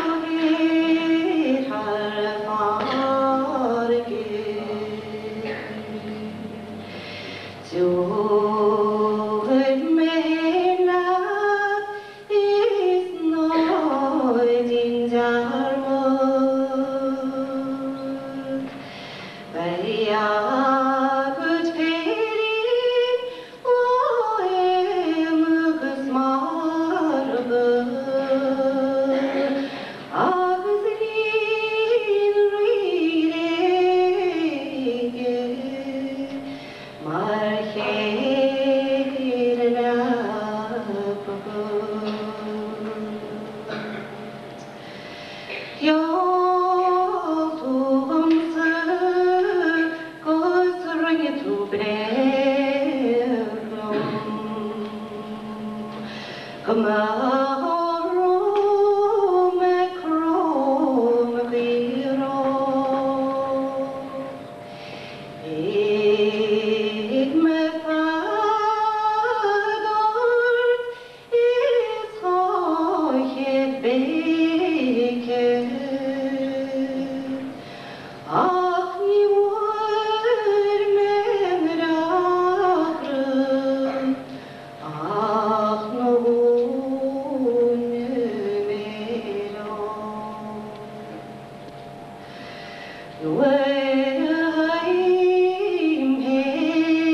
máthair thar farraige. Tiúrfaidh mé leat is ná déan dearmad. Beidh agat féirín lá agus marbh agus líonraí léige mar chéile leapa. Gheall tú dhomsa 'gus rinne tú bréag liom go mbeadh romham ag cró na gcaorach. Beidh mé fead ort is 200 béice ach ní bhfuair mé aon fhreagra ach na uaine méire. Nuair a théim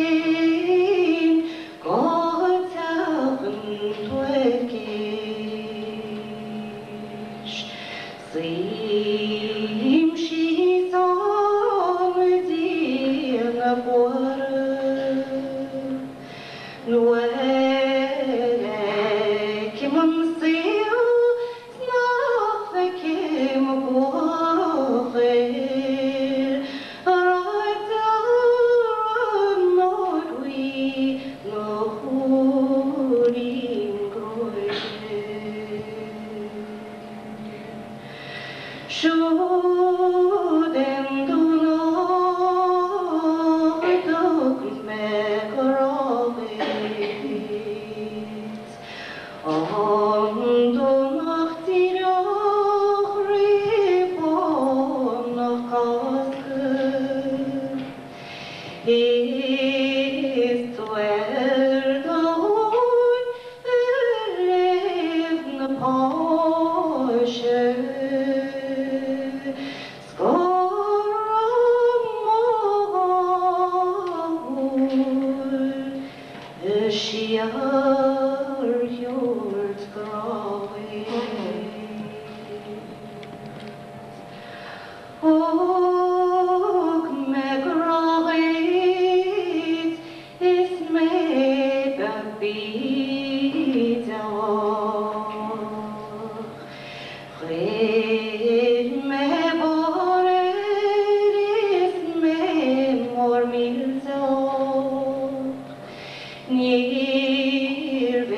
fhéin go teach an duaircis, suím síos ann díona buartha. Nuair a fheicim an saol 's nach bhfeicim buachaill raibh dealramh nár bhuí na húirín gróige. Siúd é an Dún Óg a dtug mé grá dhuit. An Domhnach díreach roimh Dhomhnach Cásca Is tú ar do ghlúin roimh na Páise 'S go raibh mo dhúil Síorshiúirt grá Thug mé grá dhuit is mé beag bídeach. Chuir mé barr air is mé mór millteach. Níorbh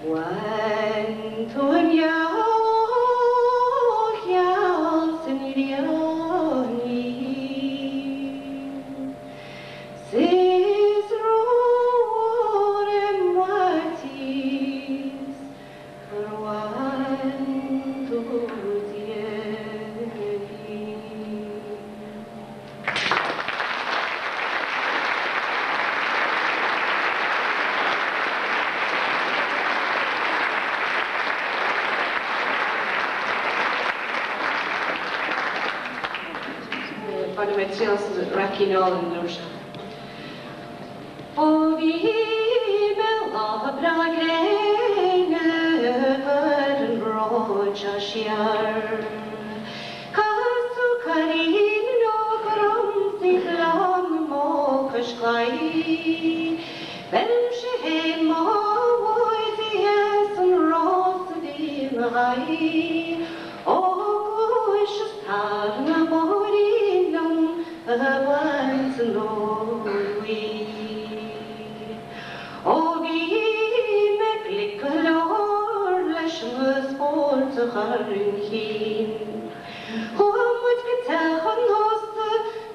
Bhain tú an gheal 's an ghrian dhíom, 's is rómhór im fhaitíos gur bhain tú díom. Bainfidh mé triail as an Raicín Álainn an uair seo. Ó bhí mé lá breá gréine ar an ród seo siar. Casadh cailín óg ormsa í Gleann na mBó cois claí. Bheirimse fhéin mo mhaide di 's an rós a bhí ina haghaidh. Ó ghluaiseas tar na bóithrín liom a bhaint an óir uaidh. Ó bhí mé glic go leor leis an spórt a chur 'un chinn. Chuaigh muid go teach an ósta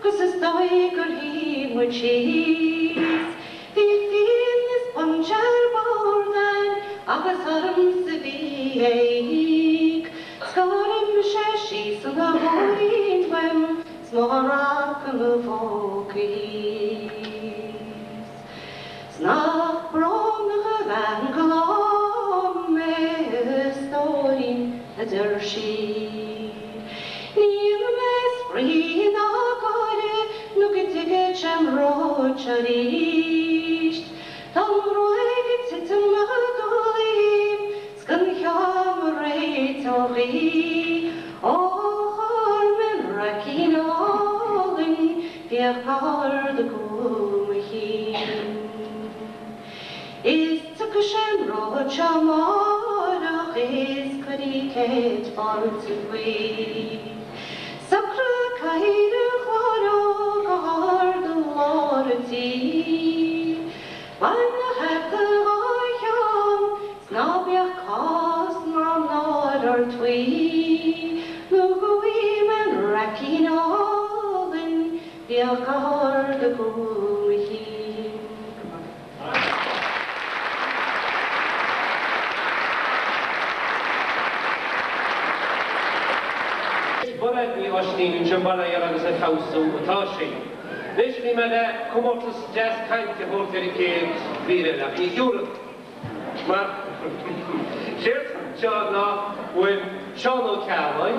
'gus is dóigh gur shuigh muid síos. Bhí fíon is punch ar bord a'inn agus ormsa bhí é íoc. 'S gur imigh sé síos an bóithrín uaim 's mo rac ina phóca thíos. 'S nach brónach a bhean galánta mé a stóirín a deir sí. Níl mé spraoi ná gáire nó go dtigead sé an ród seo aríst. Tá an ghruaig ag titim na gculaím 's gan cheann a réiteodh í. Ó chuir mé an raicín álainn féach ard i gcúl mo chinn. Is tiocfaidh sé an ród seo amárach is cuirfidh céad fáilte faoi. Socraigh cathaoir an chláireog go hard i lár an tí. Bain na hata dhá cheann 's ná bíodh cás ná náire ort faoi. Nó go bhfaighidh mé an raicín álainn bheadh ard i gcúl mo chinn. Mairéad Ní Oisín ansin bail ó Dhia uirthi agus ag feabhsú atá sí. Anois bhí mé le comórtas deas cainte a thabhairt ar an chéad mhír eile ach ní thiúrfad mar séard seo ná bhfuil Seán Ó Cealláin,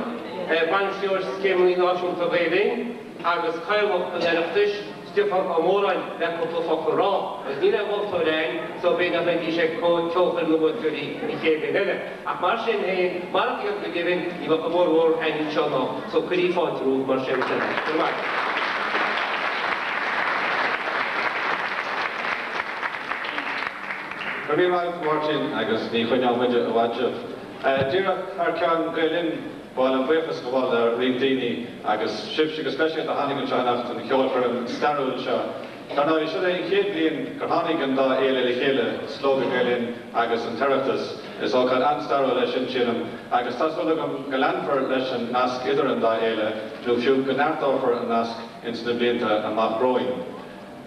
Bainisteoir Scéimeanna Náisiúnta Ghael Linn agus Cathaoirleach an Oireachtais, Stiofán Ó Móráin le cúpla focal a rá, agus níl aon mholtóir a'inn, so b'fhéidir nach mbeidís ag ceolchoirm na mbuaiteoirí an chéad bhliain eile. Ach mar sin féin, marach iad go deimhin, ní bheadh a bhformhór a'inn anseo anocht, so cuirí fáilte romhaibh mar sin féin. Go raibh maith agat. Go raibh míle maith agat, a Mháirtín, agus ní choinneoidh muide i bhfad sibh. Díreach thar ceann Gael Linn, Ba mhaith liom buíochas a ghabháil le roinnt daoine, agus sibhse go speisialta a tháinig anseo anocht don cheolchoirm stairiúil seo. Dar ndóigh, seo é an chéad bhliain gur tháinig an dá fhéile le chéile, Slógadh Gael Linn agus an tOireachtas. Is ócáid an-stairiúil é sin, sílim, agus tá súil agam go leanfar leis an nasc idir an dá fhéile, nó fiú go neartófar an nasc ins na blianta amach romhainn.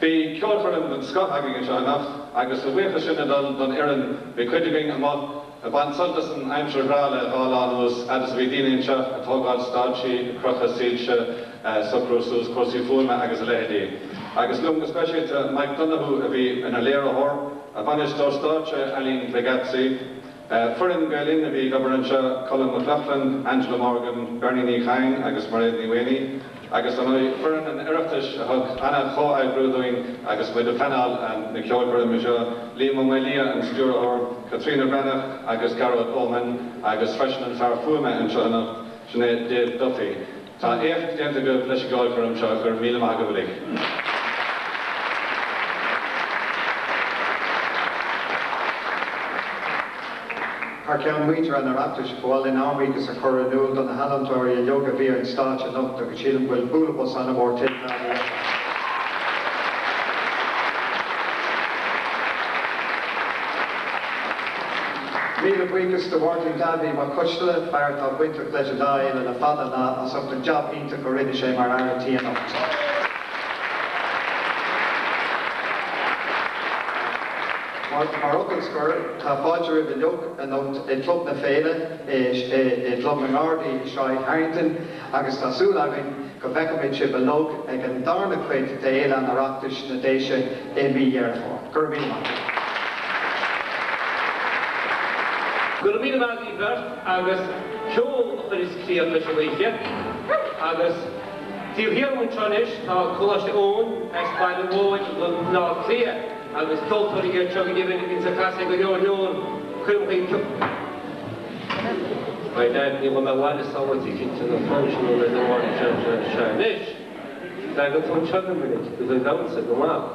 Bhí ceolchoirm den scoth againn anseo anocht, agus a bhuíochas sin ag dul don fhoireann, bhí cuid againn amuigh, Ag baint sult as an aimsir bhreá le dha lá anuas, fhad is a bhí daoine anseo ag tógáil stáitsí, ag crochadh soilse, socrú suas cúrsaí fuaime agus a leithéidí. Agus liom go speisialta Mike Donoghue a bhí ina léiritheoir, a bhainisteoir stáitse Eileen Bregazzi, foireann Gael Linn a bhí ag obair anseo, Colm Mac Lochlainn, Angela Morgan, Bernie Ní Chadhain agus Mairéad Ní Mhaonaigh. Agus dar ndóigh, foireann an Oireachtais a thug ana-chomhoibriú dúinn agus muid ag pleanáil na ceolchoirme seo, Liam Ó Maolaodha an stiúrthóir, Caitríona Breathnach agus Gearóid Eoman, agus freisin an fear fuaime anseo anocht, sin é Dave Duffy. Tá éacht déanta agaibh leis an gceolchoirm seo, go raibh míle maith agaibh uilig. Thar ceann mhuintir an Oireachtais, ba mhaith linn ár mbuíochas a chur in iúl do na healaíontóirí uilig a bhí ar an stáitse anocht agus sílim go bhfuil bualadh bos an-mhór tuillte acu. Míle buíochas do Mháirtín Davy Mac Coisteala, fear atá bainteach leis an dá fhéile le fada an lá, as ucht an jab iontach a rinne sé mar fhear an tí anocht. Mar fhocal scoir, tá fáilte roimh uilig anocht ag Club na Féile i gClub na nGardaí i Sráid Harrington agus tá súil againn go bhfeicfimid sibh uilig ag an darna cuid d'Fhéile an Oireachtais na Déise i mí Dheireadh Fómhair. Go raibh míle maith agat. Go raibh míle maith agaibh beirt agus ceol a chuireas críoch leis an oíche agus taobh thiar dhíom anseo anois tá Coláiste Eoin as Baile Mhóir i mBaile Átha Cliath agus ceoltóirí iad seo go deimhin a bhíonns ag casadh go leor leor coirmeacha Right, ní bhfuil mé abhaile sábháilte cinnte nó fán sin nó le anois. Leagann tú anseo go minic, go bhfuil damhsa go maith.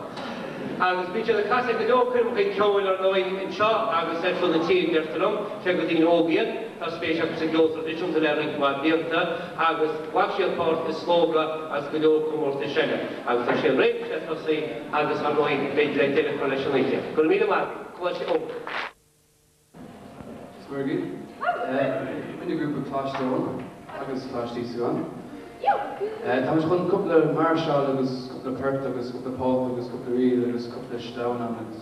Agus bíonn siad ag casadh go leor coirmeacha ceoil ar ndóigh anseo agus ar fud na tíre, deirtear liom, cé gur daoine óga iad, tá spéis acu sa gceol traidisiúnta le roinnt mhaith blianta agus ghlac siad páirt i Slógadh agus go leor comórtais eile. Agus tá siad réidh le tosaí agus ar ndóigh b'fhéidir le deireadh a chur leis an oíche. Go raibh míle maith agat. Coláiste Eoin. Smurgaí. Muidne grúpa Coláiste Eoin agus Coláiste Íosagáin. Táimid chun cúpla máirseáil agus cúpla port agus cúpla polca agus cúpla ríl agus cúpla sleamhnán agus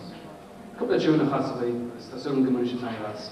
cúpla tiún a chasadh daoibh agus tá súil agam go mbainfidh sibh taitneamh as.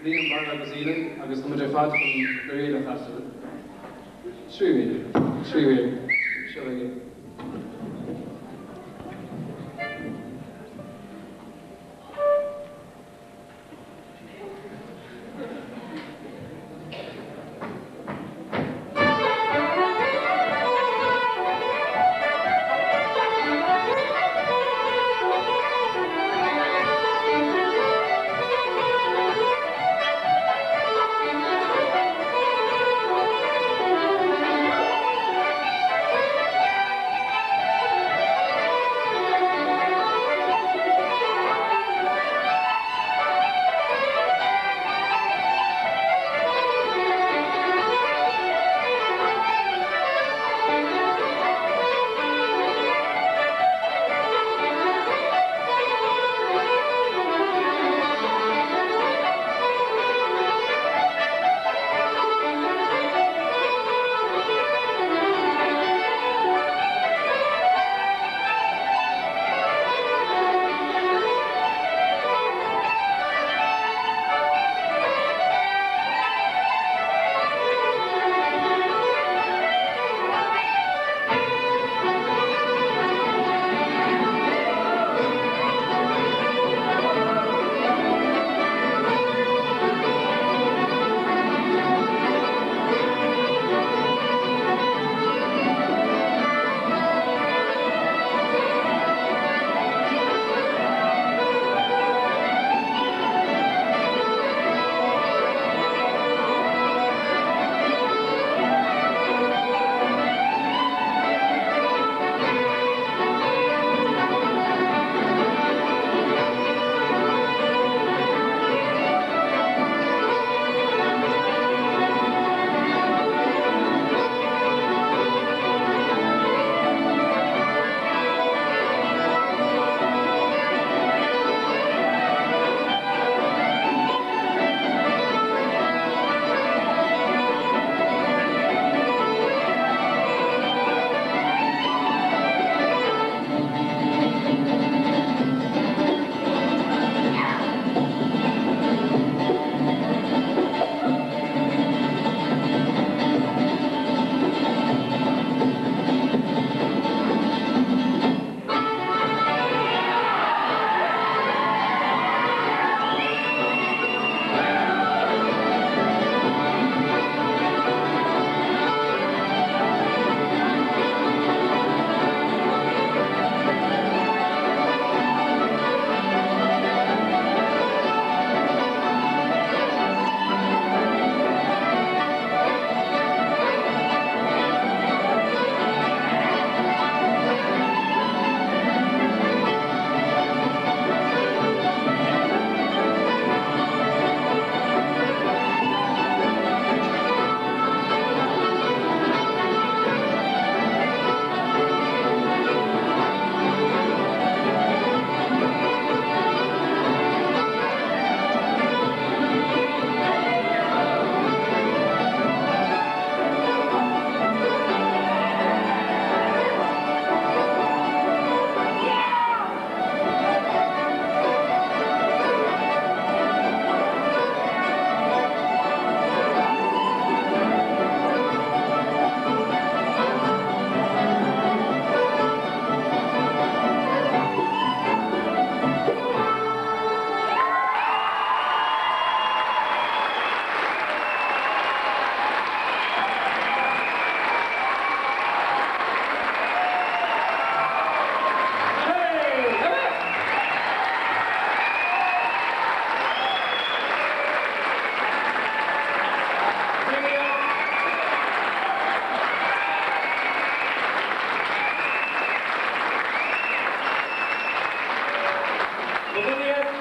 Liam, Barra agus Aoileann agus tá muid ar fad chun cúpla ríl a chasadh. Trí ríl. Trí ríl. Seo chugaibh.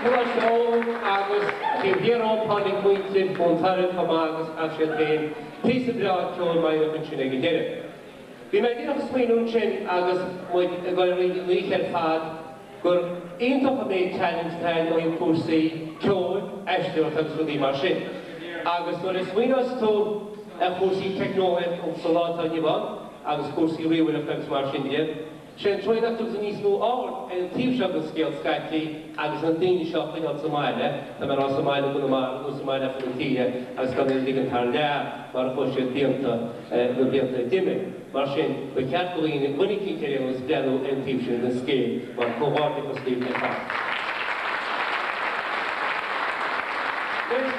Coláiste Eoin agus taobh thiar dhóibh tháinig muintir ón Tairbh chomh maith agus chas siad féin píosa breá ceoil meidhreach ansin ag an deireadh. Bhí mé díreach ag smaoineamh ansin agus muid ag dul thríd an oíche ar fad gur iontach an méid talent atá ann ó thaobh cúrsaí ceoil, aisteoireachta agus rudaí mar sin. Agus nuair a smaoineos tú ar chúrsaí teicneolaíochta sa lá atá inniu ann agus cúrsaí ríomhaireachta agus mar sin de. Sé an trua nach dtugtar níos mó aird ar an taobh seo den scéal scaití agus na daoine seo a choinneáil sa mbaile, tá mé ag rá sa mbaile i gConamara nó sa mbaile ar fud na tíre agus gan iad a ligean thar lear mar a chuaigh siad blianta, na blianta a d'imigh. Mar sin, ba cheart do dhaoine, dhuine eicínt ar aon nós, breathnú ar an taobh sin den scéal mar comhghairdeachas daoibh ar fad. Anois,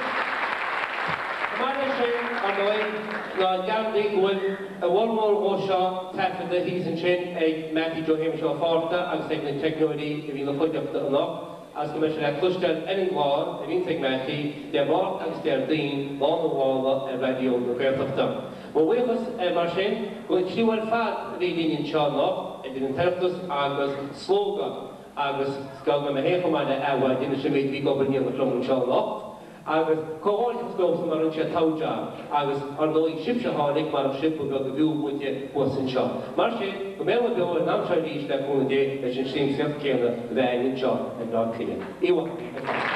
chomh maith leis sin, ar ndóigh, ná dearmadaigí go bhfuil a bhformhór dhó seo taifeadta thíos ansin ag Mattie Joe Shéamais Ó Fátharta agus ag na teicneoirí a bhí ina chuideachta anocht agus go mbeidh sé le cloisteáil ar an gclár a bhíonns ag Mattie Dé Máirt agus Déardaoin, Lá na Mála ar Raidió na Gaeltachta. Mo bhuíochas mar sin don chriú ar fad a bhí linn anseo anocht, idir an tOireachtas agus Slógadh agus gabhfaidh mé féin chomh maith le Ava, d'inis an méid a bhí ag obair in éineacht liom anseo anocht. Agus comhghairdeachas leosan mar rinne siad togha job. Agus, ar ndóigh, sibhse a tháinig, marach sibh ba bheag a bhfiú muide thuas anseo. Mar sin, go mbeidh muid beo ar an am seo arís le cúnamh Dé leis an siamsaíocht céanna a bheith againn anseo i mBleá Cliath. Oíche mhaith ar fad.